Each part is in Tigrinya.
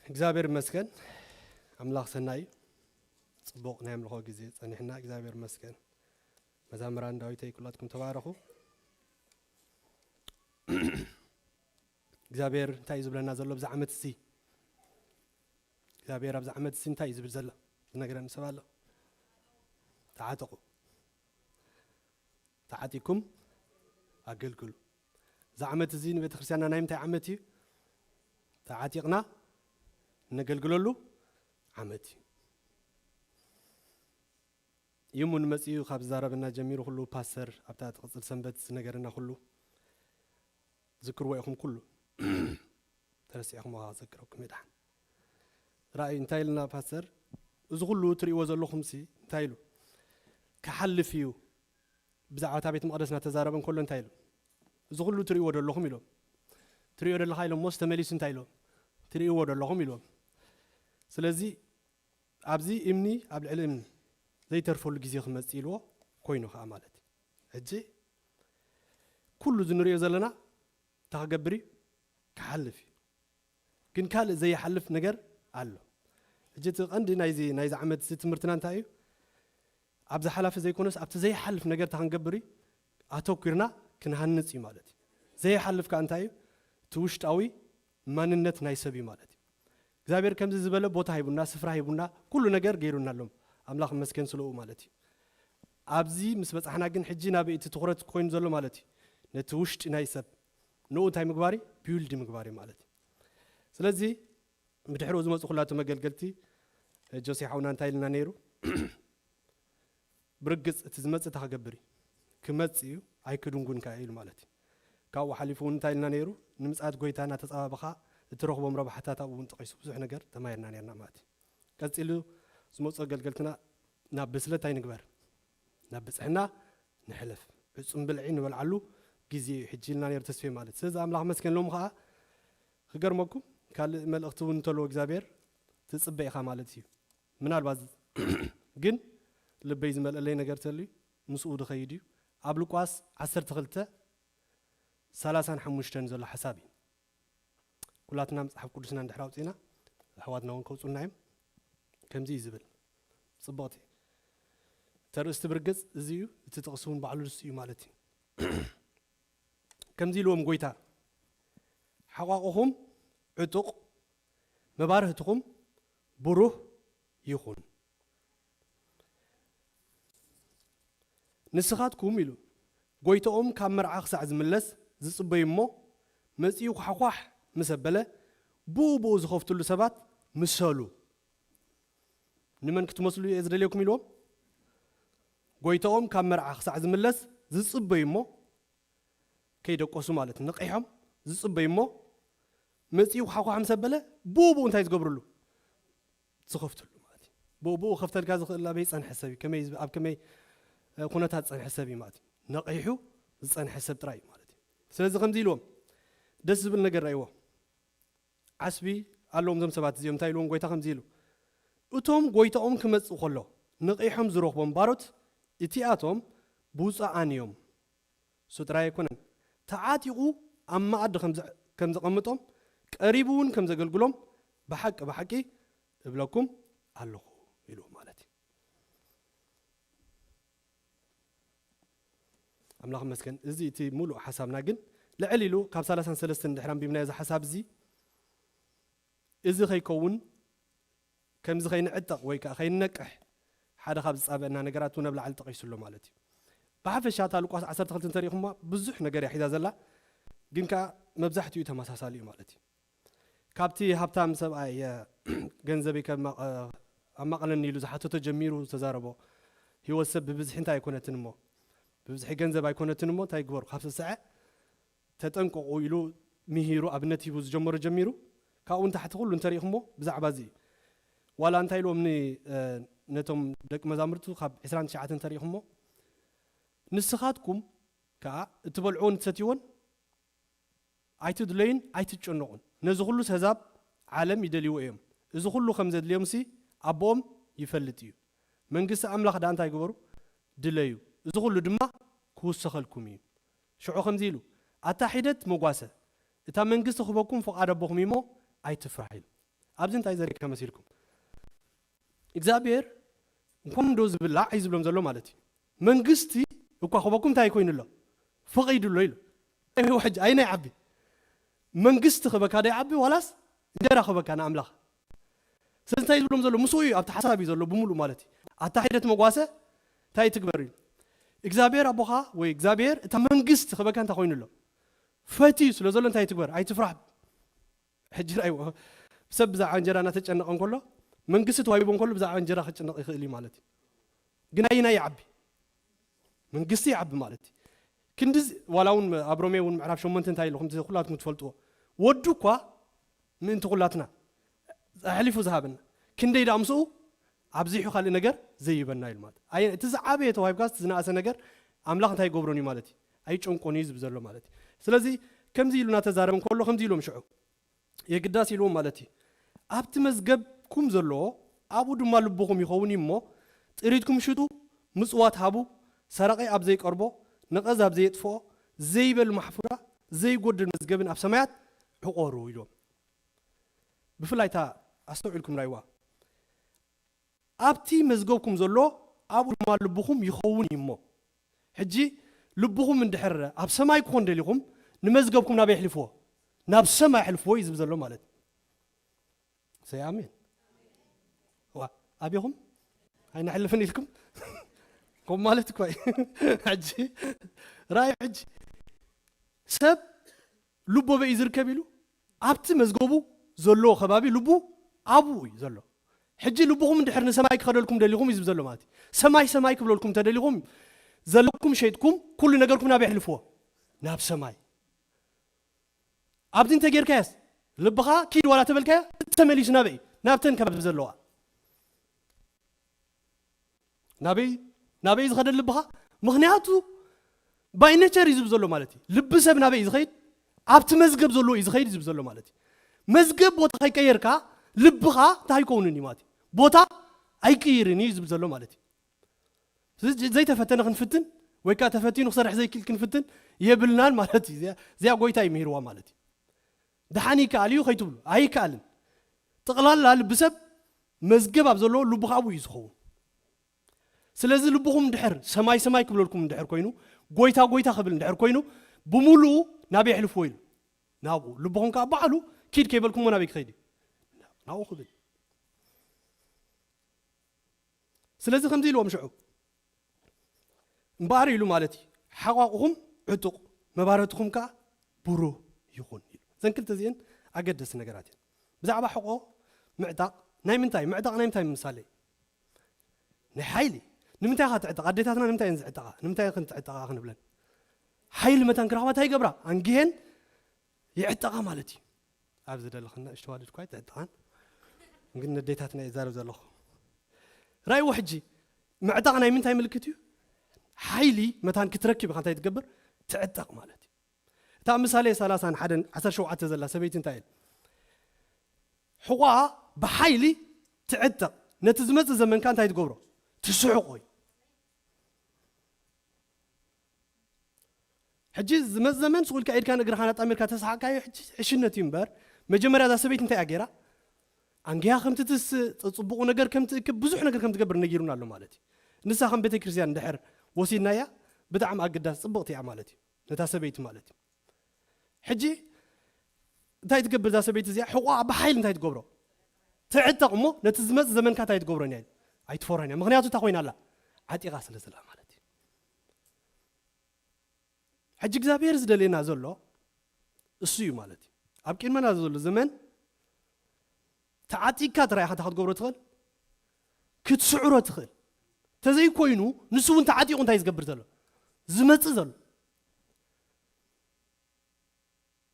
እግዚኣብሔር ይመስገን። ኣምላኽ ሰናይ እዩ። ጽቡቕ ናይ ኣምልኾ ግዜ ጸኒሕና፣ እግዚኣብሔር ይመስገን። መዛምራን ዳዊተይ፣ ኩላትኩም ተባረኹ። እግዚኣብሔር እንታይ እዩ ዝብለና ዘሎ ብዛ ዓመት እዚ? እግዚኣብሔር ኣብዛ ዓመት እዚ እንታይ እዩ ዝብል ዘሎ? ዝነግረኒ ሰብ ኣሎ? ተዓጠቑ። ተዓጢኩም ኣገልግሉ። እዚ ዓመት እዚ ንቤተ ክርስቲያንና ናይ ምንታይ ዓመት እዩ? ተዓጢቕና እነገልግለሉ ዓመት እዩ። ይሙን መጺኡ ካብ ዝዛረበና ጀሚሩ ኩሉ፣ ፓስተር ኣብታ ትቕጽል ሰንበት ዝነገረና ኩሉ ዝክርዎ ኢኹም ኩሉ። ተረሲዕኹም ክዘክረኩም ይድሓን። ራእይ እንታይ ኢልና ፓስተር? እዚ ኩሉ ትርእይዎ ዘለኹም ሲ እንታይ ኢሉ? ክሓልፍ እዩ። ብዛዕባ እታ ቤት መቕደስ እናተዛረበ እንከሎ እንታይ ኢሉ? እዚ ኩሉ ትርእይዎ ዘለኹም ኢሎም። ትርእዮ ዘለኻ ኢሎም ሞስ ተመሊሱ እንታይ ኢሎም? ትርእይዎ ዘለኹም ኢሎም። ስለዚ ኣብዚ እምኒ ኣብ ልዕሊ እምኒ ዘይተርፈሉ ግዜ ክመጽእ ኢልዎ ኮይኑ ከኣ ማለት እዩ። ሕጂ ኩሉ እዚ ንርእዮ ዘለና እንታይ ክገብር እዩ? ክሓልፍ እዩ። ግን ካልእ ዘይሓልፍ ነገር ኣሎ። ሕጂ እቲ ቀንዲ ናይዚ ናይዚ ዓመት እዚ ትምህርትና እንታይ እዩ? ኣብዚ ሓላፊ ዘይኮነስ ኣብቲ ዘይሓልፍ ነገር እንታይ ክንገብር እዩ? ኣተኲርና ክንሃንጽ እዩ ማለት እዩ። ዘይሓልፍ ከኣ እንታይ እዩ? እቲ ውሽጣዊ ማንነት ናይ ሰብ እዩ ማለት እዩ። እግዚኣብሔር ከምዚ ዝበለ ቦታ ሂቡና፣ ስፍራ ሂቡና፣ ኩሉ ነገር ገይሩና ኣሎ። ኣምላኽ ይመስገን ስለኡ ማለት እዩ። ኣብዚ ምስ በጻሕና ግን ሕጂ ናበይ እቲ ትኹረት ኮይኑ ዘሎ ማለት እዩ? ነቲ ውሽጢ ናይ ሰብ ንኡ እንታይ ምግባር እዩ? ቢውልድ ምግባር እዩ ማለት እዩ። ስለዚ ብድሕሪኡ ዝመጹ ኩላቱ መገልገልቲ፣ እ፣ ጆሴ ሓውና እንታይ ኢልና ነይሩ? ብርግጽ እቲ ዝመጽእ እንታይ ክገብር እዩ? ክመጽእ እዩ፣ ኣይክድንጉን ከኣ ኢሉ ማለት እዩ። ካብኡ ሓሊፉ እውን እንታይ ኢልና ነይሩ? ንምጽኣት ጎይታ እናተጸባበኻ እትረኽቦም ረብሓታት ኣብኡ እውን ጠቒሱ ብዙሕ ነገር ተማሂርና ነይርና ማለት እዩ። ቀጺሉ ዝመጹ ኣገልገልትና ናብ ብስለት ኣይንግበር፣ ናብ ብጽሕና ንሕለፍ። ዕጹም ብልዒ ንበልዓሉ ግዜ እዩ ሕጂ ኢልና ነይሩ ተስፌ ማለት። ስለዚ ኣምላኽ መስገን ሎሚ ከኣ ክገርመኩም ካልእ መልእኽቲ እውን እንተሎ እግዚኣብሔር ትጽበ ኢኻ ማለት እዩ። ምናልባት ግን ልበይ ዝመልአለይ ነገር ተልዩ ምስኡ ድኸይድ እዩ። ኣብ ሉቃስ ዓሰርተ ክልተ ሰላሳን ሓሙሽተን ዘሎ ሓሳብ እዩ። ኩላትና መጽሓፍ ቅዱስና እንድሕር ኣውጺእና ኣሕዋትና እውን ከውጹና እዮም። ከምዚ እዩ ዝብል። ጽብቕቲ ተርእስቲ ብርግጽ እዚ እዩ። እቲ ጥቕሲ እውን ባዕሉ ንሱ እዩ ማለት እዩ። ከምዚ ኢልዎም ጎይታ፣ ሓቋቑኹም ዕጡቕ፣ መባርህትኹም ብሩህ ይኹን። ንስኻትኩም ኢሉ፣ ጎይታኦም ካብ መርዓ ክሳዕ ዝምለስ ዝጽበዩ እሞ፣ መጺኡ ኳሕኳሕ ምስ ኣበለ፣ ብኡ ብኡ ዝኸፍትሉ ሰባት ምሰሉ። ንመን ክትመስሉ እየ ዝደልየኩም ኢልዎም? ጎይታኦም ካብ መርዓ ክሳዕ ዝምለስ ዝጽበዩ እሞ፣ ከይደቆሱ ማለት እዩ፣ ነቒሖም ዝጽበዩ እሞ፣ መጺኡ ኳሕኳሕ ምስ ኣበለ፣ ብኡ ብኡ እንታይ ዝገብርሉ? ዝኸፍትሉ ማለት እዩ። ብኡ ብኡ ከፍተልካ ዝኽእል ኣበይ ዝጸንሐ ሰብ እዩ? ከመይ፣ ኣብ ከመይ፣ እ፣ ኩነታት ዝጸንሐ ሰብ እዩ ማለት እዩ? ነቒሑ ዝጸንሐ ሰብ ጥራይ እዩ ማለት እዩ። ስለዚ ከምዚ ኢልዎም፣ ደስ ዝብል ነገር ረእይዎ። ዓስቢ ኣለዎም እዞም ሰባት እዚኦም። እንታይ ኢልዎም ጎይታ? ከምዚ ኢሉ፣ እቶም ጎይታኦም ክመጽእ ከሎ ነቒሖም ዝረኽቦም ባሮት እቲኣቶም ብፁዓን እዮም። እሱ ጥራይ ኣይኮነን፣ ተዓጢቑ ኣብ መኣዲ ከም ዘ-፣ ከም ዘቐምጦም፣ ቀሪቡ እውን ከም ዘገልግሎም ብሓቂ ብሓቂ እብለኩም ኣለኹ ኢሉ ማለት እዩ። ኣምላኽ ይመስገን። እዚ እቲ ሙሉእ ሓሳብና ግን ልዕል ኢሉ ካብ ሰላሳን ሰለስተን ድሕሪ ኣንቢብናዮ እዚ ሓሳብ እዚ፣ እዚ ከይከውን፣ ከምዚ ከይንዕጠቕ ወይ ከኣ ከይንነቅሕ ሓደ ካብ ዝጻበአና ነገራት እውን ኣብ ላዕሊ ጠቒሱ ኣሎ ማለት እዩ። ብሓፈሻ እታ ሉቃስ ዓሰርተ ክልተ እንተሪኢኹማ ብዙሕ ነገር እያ ሒዛ ዘላ፣ ግን ከኣ መብዛሕትኡ ተመሳሳሊ እዩ ማለት እዩ። ካብቲ ሃብታም ሰብኣይ፣ እ፣ ገንዘበይ ከማቐ-፣ ኣማቕለኒ ኢሉ ዝሓተቶ ጀሚሩ ዝተዛረቦ፣ ህይወት ሰብ ብብዝሒ እንታይ ኣይኮነትን እሞ፣ ብብዝሒ ገንዘብ ኣይኮነትን እሞ እንታይ ይግበሩ፣ ካብ ስስዐ ተጠንቀቑ ኢሉ ምሂሩ ኣብነት ሂቡ ዝጀመሮ ጀሚሩ፣ ካብኡ ንታሕቲ ኩሉ እንተሪኢኹሞ ብዛዕባ እዚ እዩ። ዋላ እንታይ ኢልዎም ን-፣ እ፣ ነቶም ደቂ መዛሙርቱ ካብ ዕስራን ትሽዓተን እንተሪኢኹሞ፣ ንስኻትኩም ከኣ እትበልዕዎን እትሰትይዎን ኣይትድለዩን ኣይትጨነቑን። ነዚ ኩሉስ ኣህዛብ ዓለም ይደልይዎ እዮም። እዚ ኩሉ ከም ዘድልዮምሲ ኣቦኦም ይፈልጥ እዩ። መንግስቲ ኣምላኽ ደኣ እንታይ ግበሩ? ድለዩ። እዚ ኩሉ ድማ ክውሰኸልኩም እዩ። ሽዑ ከምዚ ኢሉ፣ ኣታ ሒደት መጓሰ፣ እታ መንግስቲ ክህበኩም ፍቓድ ኣቦኹም እዩ እሞ ኣይትፍራሕ ኢሉ። ኣብዚ እንታይ ዘሪካ መሲልኩም እግዚኣብሔር እንኳን እንዶ ዝብላዕ እዩ ዝብሎም ዘሎ ማለት እዩ። መንግስቲ እኳ ክበኩም እንታይ ኮይኑ ኣሎ? ፈቒዱ ኣሎ ኢሉ። ሕጂ ኣይናይ ዓቢ መንግስቲ ክበካ ዶ ይዓቢ ዋላስ እንጀራ ክበካ ንኣምላኽ? ስለዚ እንታይ ዝብሎም ዘሎ? ምስኡ እዩ ኣብቲ ሓሳብ እዩ ዘሎ ብምሉእ ማለት እዩ። ኣታ ሒደት መጓሰ እንታይ ትግበር እዩ? እግዚኣብሔር ኣቦኻ ወይ እግዚኣብሔር እታ መንግስቲ ክበካ እንታይ ኮይኑ ኣሎ? ፈትዩ ስለ ዘሎ እንታይ ትግበር? ኣይትፍራሕ። ሕጂ ራይዎ ሰብ ብዛዕባ እንጀራ እናተጨነቐ እንከሎ መንግስቲ ተዋሂቡ እንከሎ ብዛዕባ እንጀራ ክጭነቕ ይኽእል እዩ ማለት እዩ። ግን ኣይና ይዓቢ መንግስቲ ይዓቢ ማለት እዩ። ክንዲ ዋላ እውን ኣብ ሮሜ እውን ምዕራፍ ሸሞንተ እንታይ ኢሉ ከምቲ ኩላትኩም ትፈልጥዎ ወዱ እኳ ምእንቲ ኩላትና ኣሕሊፉ ዝሃበና ክንደይ ደኣ ምስኡ ኣብዚሑ ካልእ ነገር ዘይበና ኢሉ ማለት ኣየ እቲ ዝዓበየ ተዋሂብካ ዝነኣሰ ነገር ኣምላኽ እንታይ ይገብሮን እዩ ማለት እዩ ኣይጨንቆን እዩ ዝብል ዘሎ ማለት እዩ። ስለዚ ከምዚ ኢሉ እናተዛረበ እንከሎ ከምዚ ኢሎም ሽዑ የግዳስ ኢልዎም ማለት እዩ። ኣብቲ መዝገብኩም ዘለዎ ኣብኡ ድማ ልብኹም ይኸውን እዩ እሞ ጥሪትኩም ሽጡ፣ ምጽዋት ሃቡ፣ ሰራቒ ኣብ ዘይቀርቦ፣ ነቐዝ ኣብ ዘየጥፍኦ፣ ዘይበል ማሕፉራ፣ ዘይጎድል መዝገብን ኣብ ሰማያት ዕቆሩ ኢልዎም። ብፍላይ እታ ኣስተውዒልኩም ራይዋ ኣብቲ መዝገብኩም ዘሎ ኣብኡ ድማ ልብኹም ይኸውን እዩ እሞ ሕጂ ልብኹም እንድሕር ኣብ ሰማይ ክኾን ደሊኹም ንመዝገብኩም ናበይ ኣሕልፍዎ? ናብ ሰማይ ኣሕልፍዎ እዩ ዝብል ዘሎ ማለት እዩ። ሰይ ኣሜን። ዋ ኣቤኹም ኣይነሕልፍን ኢልኩም ከም ማለት እኳ እዩ። ሕጂ ራእዩ ሕጂ ሰብ ልቦ በይ ዝርከብ ኢሉ ኣብቲ መዝገቡ ዘለዎ ከባቢ ልቡ ኣብኡ እዩ ዘሎ። ሕጂ ልብኹም እንድሕር ንሰማይ ክኸደልኩም ደሊኹም እዩ ዝብል ዘሎ ማለት እዩ። ሰማይ ሰማይ ክብለልኩም ተደሊኹም ዘለኩም ሸይጥኩም ኩሉ ነገርኩም ናብ የሕልፍዎ ናብ ሰማይ። ኣብዚ እንተጌርካያስ ልብኻ ኪድ ዋላ ተበልካያ ተመሊሱ ናበይ ናብተን ከባቢ ዘለዋ ናበይ ናበይ ዝኸደ ልብኻ? ምኽንያቱ ባይ ኔቸር እዩ ዝብል ዘሎ ማለት እዩ። ልቢ ሰብ ናበይ እዩ ዝኸይድ? ኣብቲ መዝገብ ዘለዎ እዩ ዝኸይድ ዝብል ዘሎ ማለት እዩ። መዝገብ ቦታ ከይቀየርካ ልብኻ እንታይ ኣይከውንን እዩ ማለት እዩ። ቦታ ኣይቅይርን እዩ ዝብል ዘሎ ማለት እዩ። ስለዚ ዘይተፈተነ ክንፍትን ወይ ከዓ ተፈቲኑ ክሰርሕ ዘይክእል ክንፍትን የብልናን ማለት እዩ። እዚኣ ጎይታ እዩ ምሂርዋ ማለት እዩ። ደሓን ይከኣል እዩ ከይትብሉ ኣይከኣልን። ጠቕላላ ልቢ ሰብ መዝገብ ኣብ ዘለዎ ልቡ ካብኡ እዩ ዝኸውን። ስለዚ ልብኹም እንድሕር ሰማይ ሰማይ ክብለልኩም እንድሕር ኮይኑ ጎይታ ጎይታ ክብል እንድሕር ኮይኑ ብምሉኡ ናበይ ኣሕልፍዎ ኢሉ ናብኡ ልብኹም ከዓ በዓሉ ኪድ ከይበልኩሞ ናበይ ክኸይድ እዩ ናብኡ ክብል። ስለዚ ከምዚ ኢልዎም ሽዑ እምበኣር ኢሉ ማለት እዩ ሓቋቑኹም ዕጡቕ መባረትኹም ከዓ ብሩህ ይኹን ኢሉ። እዘን ክልተ እዚአን ኣገደስቲ ነገራት እየን። ብዛዕባ ሕቆ ምዕጣቕ ናይ ምንታይ ምዕጣቕ ናይ ምንታይ ምሳሌ ናይ ሓይሊ ንምንታይ ካ ትዕጠቕ ኣዴታትና ንምንታይ እየን ዝዕጠቓ ንምንታይ ክንትዕጠቓ ክንብለን ሓይሊ መታን ክረኽባ እንታይ ይገብራ ኣንግሄን ይዕጠቓ ማለት እዩ። ኣብዚ ዘለኽና እሽተዋልድ ኳይ ትዕጠቓን ግን ነዴታትና ይዛረብ ዘለኹ ራይዎ ሕጂ ምዕጣቕ ናይ ምንታይ ምልክት እዩ? ሓይሊ መታን ክትረክብ ኢኻ እንታይ ትገብር ትዕጠቕ ማለት እዩ። እታ ምሳሌ ሰላሳን ሓደን ዓሰርተ ሸውዓተ ዘላ ሰበይቲ እንታይ እየን ሕቋ ብሓይሊ ትዕጠቕ ነቲ ዝመፅእ ዘመንካ እንታይ ትገብሮ ትስሕቆ እዩ። ሕጂ ዝመፅ ዘመን ስቑልካ ኢድካን እግርኻን ኣጣሚርካ ተሰሓቅካዮ ሕጂ ዕሽነት እዩ እምበር መጀመርያ እዛ ሰበይቲ እንታይ እያ ገይራ ኣንግያ ከምቲ ትስእ ፅቡቁ ነገር ከምትእክብ ብዙሕ ነገር ከምትገብር ነጊሩና ኣሎ ማለት እዩ። ንሳ ከም ቤተክርስትያን እንድሕር ወሲድናያ ብጣዕሚ ኣገዳሲ ፅብቕቲ እያ ማለት እዩ ነታ ሰበይቲ ማለት እዩ። ሕጂ እንታይ ትገብር እዛ ሰበይቲ እዚኣ ሕቋ ብሓይል እንታይ ትገብሮ ትዕጠቕ እሞ ነቲ ዝመፅ ዘመንካ እንታይ ትገብሮን እያ ኣይትፈሮን እያ ምክንያቱ እንታይ ኮይና ኣላ ዓጢቓ ስለ ዘላ ማለት እዩ። ሕጂ እግዚኣብሔር ዝደልየና ዘሎ እሱ እዩ ማለት እዩ። ኣብ ቅድመና ዘሎ ዘመን ተዓጢቅካ ጥራይ ኢኻ እንታይ ክትገብሮ ትኽእል ክትስዕሮ ትኽእል። ተዘይኮይኑ ንሱ እውን ተዓጢቑ እንታይ ዝገብር ዘሎ ዝመፅእ ዘሎ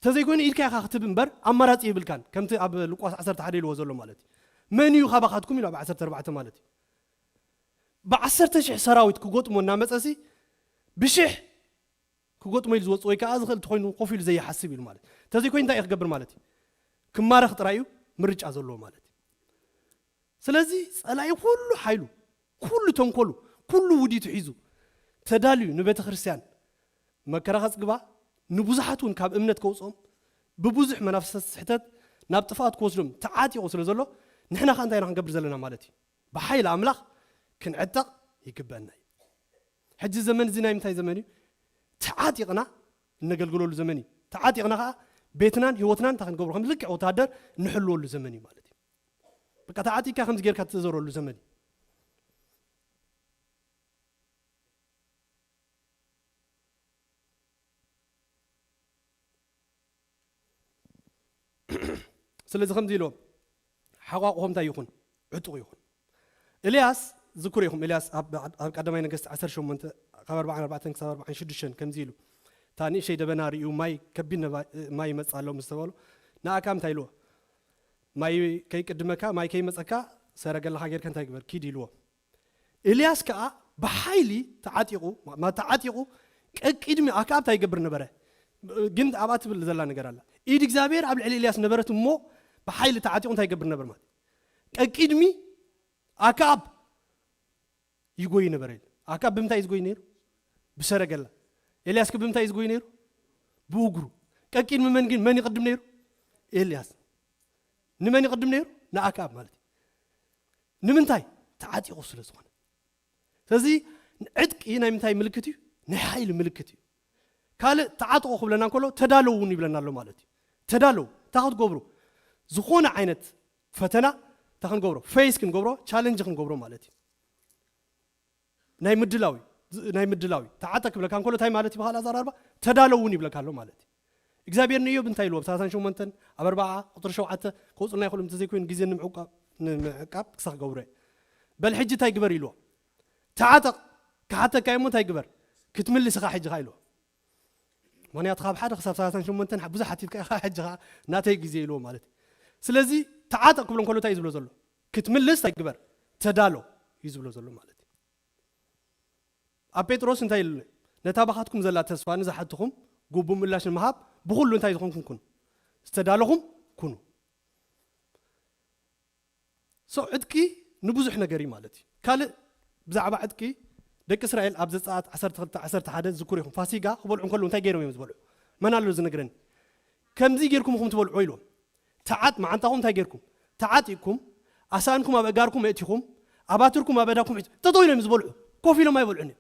ተዘይኮይኑ ኢድካ ኢኻ ክትብ እምበር ኣማራፂ የብልካን ከምቲ ኣብ ሉቃስ ዓሰርተ ሓደ ኢልዎ ዘሎ ማለት እዩ። መን እዩ ካባኻትኩም ኢሉ ኣብ ዓሰርተ ኣርባዕተ ማለት እዩ ብዓሰርተ ሽሕ ሰራዊት ክገጥሞ እናመፀሲ ብሽሕ ክገጥሞ ኢሉ ዝወፅእ ወይ ከዓ ዝኽእል ተኮይኑ ኮፍ ኢሉ ዘይሓስብ ኢሉ ማለት ተዘይኮይኑ እንታይ እዩ ክገብር ማለት እዩ ክማረኽ ጥራይ እዩ ምርጫ ዘለዎ ማለት እዩ። ስለዚ ፀላኢ ኩሉ ሓይሉ ኩሉ ተንኮሉ ኩሉ ውዲቱ ሒዙ ተዳልዩ ንቤተ ክርስቲያን መከራ ከፅግባ ንብዙሓት እውን ካብ እምነት ከውፅኦም ብብዙሕ መናፍሰት ስሕተት ናብ ጥፍኣት ክወስዶም ተዓጢቑ ስለ ዘሎ፣ ንሕና ከ እንታይ ኢና ክንገብር ዘለና ማለት እዩ? ብሓይሊ ኣምላኽ ክንዕጠቕ ይግበአና እዩ። ሕጂ ዘመን እዚ ናይ ምንታይ ዘመን እዩ? ተዓጢቕና እነገልግለሉ ዘመን እዩ። ተዓጢቕና ከዓ ቤትናን ህይወትናን እንታይ ክንገብሮ? ከም ልክዕ ወታደር እንሕልወሉ ዘመን እዩ ማለት እዩ። በቃ ተዓጢቕካ ከምዚ ጌርካ ትዘረሉ ዘመን እዩ። ስለዚ ከምዚ ኢልዎም፣ ሓቋቑኹም እንታይ ይኹን? ዕጡቕ ይኹን። ኤልያስ ዝክሩ ኢኹም። ኤልያስ ኣብ፣ ኣብ ቀዳማይ ነገስት ዓሰርተ ሸሞንተ ካብ ኣርባዓን ኣርባዕተን ክሳብ ኣርባዓን ሽዱሽተን ከምዚ ኢሉ፣ እታ ንእሸይ ደበና ርእዩ፣ ማይ፣ ከቢድ ነባ-፣ ማይ ይመጽእ ኣሎ ምስ ተባሉ፣ ንኣካብ እንታይ ኢልዎ? ማይ ከይቅድመካ፣ ማይ ከይመጸካ፣ ሰረገላኻ ጌርካ እንታይ ግበር? ኪድ ኢልዎ። ኤልያስ ከኣ ብሓይሊ ተዓጢቑ፣ ማ-፣ ተዓጢቑ፣ ቀቂድሚ ኣክኣብ እንታይ ይገብር ነበረ? ግን ኣብኣ ትብል ዘላ ነገር ኣላ። ኢድ እግዚኣብሔር ኣብ ልዕሊ ኤልያስ ነበረት እሞ፣ ብሓይሊ ተዓጢቑ እንታይ ይገብር ነበር ማለት? ቀቂድሚ ኣክኣብ ይጎይ ነበረ። ኣክኣብ ብምንታይ እዩ ዝጎይ ነይሩ? ብሰረገላ። ኤልያስ ከ ብምንታይ እዩ ዝጎይ ነይሩ? ብእግሩ። ቀቂድሚ መን ግን፣ መን ይቕድም ነይሩ? ኤልያስ። ንመን ይቕድም ነይሩ? ንኣክኣብ ማለት እዩ። ንምንታይ? ተዓጢቑ ስለ ዝኾነ። ስለዚ ዕጥቂ ናይ ምንታይ ምልክት እዩ? ናይ ሓይሊ ምልክት እዩ። ካልእ ተዓጥቑ ክብለና እንከሎ ተዳለዉ እውን ይብለና ኣሎ ማለት እዩ። ተዳለዉ። እንታይ ክትገብሩ? ዝኾነ ዓይነት ፈተና እንታይ ክንገብሮ? ፌስ ክንገብሮ፣ ቻለንጅ ክንገብሮ ማለት እዩ። ናይ ምድላው እዩ። ዝ-፣ ናይ ምድላው እዩ። ተዓጠ ክብለካ እንከሎ እንታይ ማለት እዩ? ብኻልእ ኣዘራርባ ተዳለዉ እውን ይብለካ ኣሎ ማለት እዩ። እግዚኣብሔር ንኢዮብ እንታይ ኢልዎ? ኣብ ሰላሳን ሸሞንተን ኣብ ኣርባዓ ቁጽሪ ሸውዓተ ክወጽኡልና ይኽእሉ፣ እንተዘይኮይኑ ግዜ ንምዕቃብ፣ ንምዕቃብ ክሳኽ ገብረ። በል ሕጂ እንታይ ግበር ኢልዎ? ተዓጠቕ፣ ክሓተካ እሞ እንታይ ግበር? ክትምልስ ኢኻ ሕጂ ኸኣ ኢልዎ። ምኽንያቱ ካብ ሓደ ክሳብ ሰላሳን ሸሞንተን ብዙሕ ሓቲትካ ኢኻ፣ ሕጂ ኸኣ ናተይ ግዜ ኢልዎ ማለት እዩ። ስለዚ ተዓጠቕ ክብሎ እንከሎ እንታይ እዩ ዝብሎ ዘሎ? ክትምልስ እንታይ ግበር? ተዳሎ እዩ ዝብሎ ዘሎ ማለት እዩ። ኣብ ጴጥሮስ እንታይ ኢሉ? ነታ ባኻትኩም ዘላ ተስፋ ንዝሓትኹም ግቡእ ምላሽ ንምሃብ ብኹሉ እንታይ ዝኾንኩም ኩኑ? ዝተዳለኹም ኩኑ። ሶ ዕጥቂ ንብዙሕ ነገር እዩ ማለት እዩ። ካልእ ብዛዕባ ዕጥቂ ደቂ እስራኤል ኣብ ዘጸኣት ዓሰርተ ክልተ ዓሰርተ ሓደ ዝዝክሩ ኢኹም። ፋሲጋ ክበልዑ እንከለዉ እንታይ ገይሮም እዮም ዝበልዑ? መን ኣሎ ዝነግረኒ? ከምዚ ጌርኩም ኢኹም ትበልዑ ኢልዎም። ተዓጥ-፣ መዓንጣኹም እንታይ ጌርኩም? ተዓጢቕኩም፣ ኣሳእንኩም ኣብ ኣእጋርኩም ኣእቲኹም፣ ኣባትርኩም ኣብ ኣእዳኩም ሒዝ-፣ ጠጠው ኢሎም ዝበልዑ፣ ኮፍ ኢሎም ኣይበልዑን እዮም።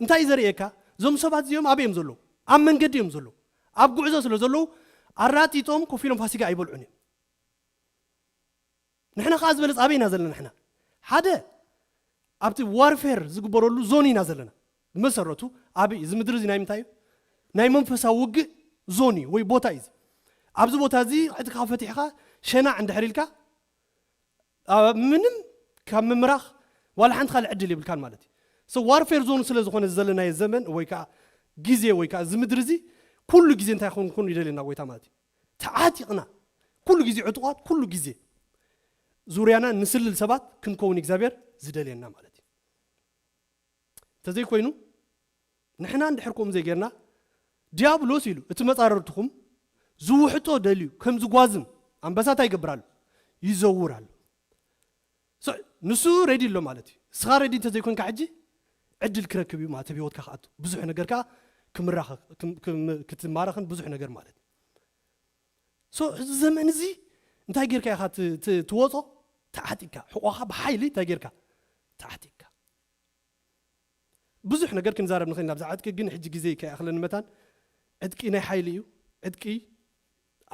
እንታይ እዩ ዘርእየካ? እዞም ሰባት እዚኦም ኣበይ እዮም ዘለዉ? ኣብ መንገዲ እዮም ዘለዉ። ኣብ ጉዕዞ ስለ ዘለዉ፣ ኣራጢጦም ኮፍ ኢሎም ፋሲጋ ኣይበልዑን እዮም። ንሕና ከኣ ዝበለጽ ኣበይ ኢና ዘለና ንሕና? ሓደ፣ ኣብቲ ዋርፌር ዝግበረሉ ዞን ኢና ዘለና። ብመሰረቱ ኣበይ? እዚ ምድሪ እዚ ናይ ምንታይ እዩ? ናይ መንፈሳዊ ውግእ ዞን እዩ ወይ ቦታ እዩ እዚ። ኣብዚ ቦታ እዚ ዕጥቅኻ ፈቲሕኻ ሸናዕ እንድሕር ኢልካ፣ ኣብ ምንም ካብ ምምራኽ ዋላ ሓንቲ ካልእ ዕድል የብልካን ማለት እዩ። So ዋርፌር ዞን ስለ ዝኾነ ዘለናዮ ዘመን ወይ ከኣ ግዜ ወይ ከኣ እዚ ምድሪ እዚ ኩሉ ግዜ እንታይ ክኸውን ይደልየና ጎይታ ማለት እዩ። ተዓጢቕና ኩሉ ግዜ ዕጡቓት፣ ኩሉ ግዜ ዙርያና ንስልል ሰባት ክንከውን እግዚኣብሔር ዝደልየና ማለት እዩ። እንተዘይኮይኑ ንሕና እንድሕር ከምኡ ዘይጌርና፣ ዲያብሎስ ኢሉ እቲ መጻርርትኹም ዝውሕጦ ደልዩ ከም ዝጓዝም ኣንበሳ እንታይ ይገብር ኣሎ? ይዘውር ኣሎ። So ንሱ ሬዲ ኣሎ ማለት እዩ። ንስኻ ሬዲ እንተዘይኮንካ ሕጂ ዕድል ክረክብ እዩ ማለት ኣብ ህይወትካ ክኣቱ። ብዙሕ ነገር ከኣ ክምራኸ-፣ ክም-፣ ክም-፣ ክትማረኽን ብዙሕ ነገር ማለት እዩ። So እዚ ዘመን እዚ እንታይ ጌርካ ኢኻ ት-፣ ት-፣ ትወጾ? ተዓጢቕካ። ሕቖኻ ብሓይሊ እንታይ ጌርካ? ተዓጢቕካ። ብዙሕ ነገር ክንዛረብ ንኽእል ኢና ብዛዕባ ዕጥቂ፣ ግን ሕጂ ግዜ ከይኣኽለኒ መታን። ዕጥቂ ናይ ሓይሊ እዩ። ዕጥቂ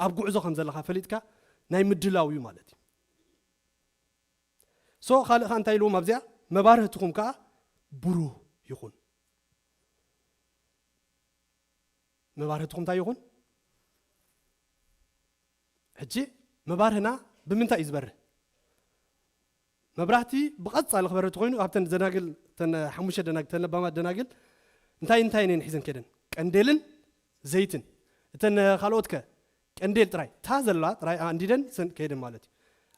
ኣብ ጉዕዞ ከም ዘለኻ ፈሊጥካ ናይ ምድላው እዩ ማለት እዩ። So ካልእ ከኣ እንታይ ኢልዎም ኣብዚኣ? መባርህትኹም ከኣ ብሩህ ይኹን። መባርህትኹም እንታይ ይኹን? ሕጂ መባርህና ብምንታይ እዩ ዝበርህ? መብራህቲ ብቐጻሊ ክበርህ ተኾይኑ ኣብተን ደናግል፣ እተን ሓሙሽተ ደናግል፣ እተን ለባማት ደናግል እንታይ እንታይ እየን ሒዘን ከይደን? ቀንዴልን ዘይትን። እተን ካልኦት ከ? ቀንዴል ጥራይ። እታ ዘላ ጥራይ ኣንዲደን ሰን-፣ ከይደን ማለት እዩ።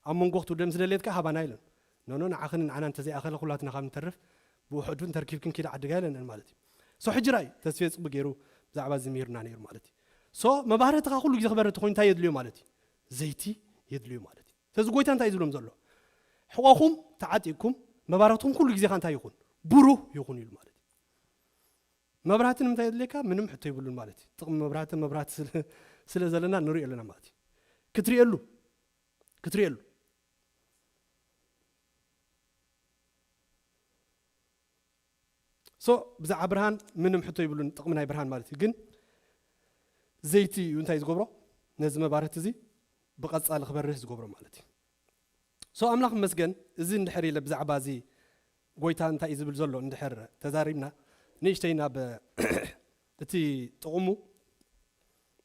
ኣብ መንጎ ክትውደን ምስ ደልየት ከኣ ሃባና ኢለን። ኖኖ፣ ንዓኽን ንዓና እንተዘይኣኸለ ኩላትና ካብ ንተርፍ ብውሕዱ እንተርኪብክን ኪዳ ዓድጋ ኢለንአን ማለት እዩ። So ሕጂ ራእይ ተስፌ ጽቡቅ ገይሩ ብዛዕባ እዚ ምሂርና ነይሩ ማለት እዩ። So መባህርትኻ ኩሉ ግዜ ክበርህ ተኾይኑ እንታይ የድልዮ ማለት እዩ? ዘይቲ የድልዮ ማለት እዩ። ስለዚ ጎይታ እንታይ እዩ ዝብሎም ዘሎ? ሕቖኹም ተዓጢቕኩም መባርህትኹም ኩሉ ግዜኻ እንታይ ይኹን? ብሩህ ይኹን ኢሉ ማለት እዩ። መብራህቲ ንምንታይ የድልየካ? ምንም ሕቶ የብሉን ማለት እዩ። ጥቕሚ መብራህቲ፣ መብራህቲ ስለ፣ ስለ ዘለና ንሪኦ ኣለና ማለት እዩ። ክትሪኤሉ፣ ክትርእየሉ። ሶ ብዛዕባ ብርሃን ምንም ሕቶ ይብሉን፣ ጥቕሚ ናይ ብርሃን ማለት እዩ። ግን ዘይቲ እዩ እንታይ ዝገብሮ? ነዚ መባረቲ እዚ ብቐጻሊ ክበርህ ዝገብሮ ማለት እዩ። ሶ ኣምላኽ ይመስገን። እዚ እንድሕር ኢለ ብዛዕባ እዚ ጎይታ እንታይ እዩ ዝብል ዘሎ እንድሕር ተዛሪብና፣ ንእሽተይ ናብ እቲ ጥቕሙ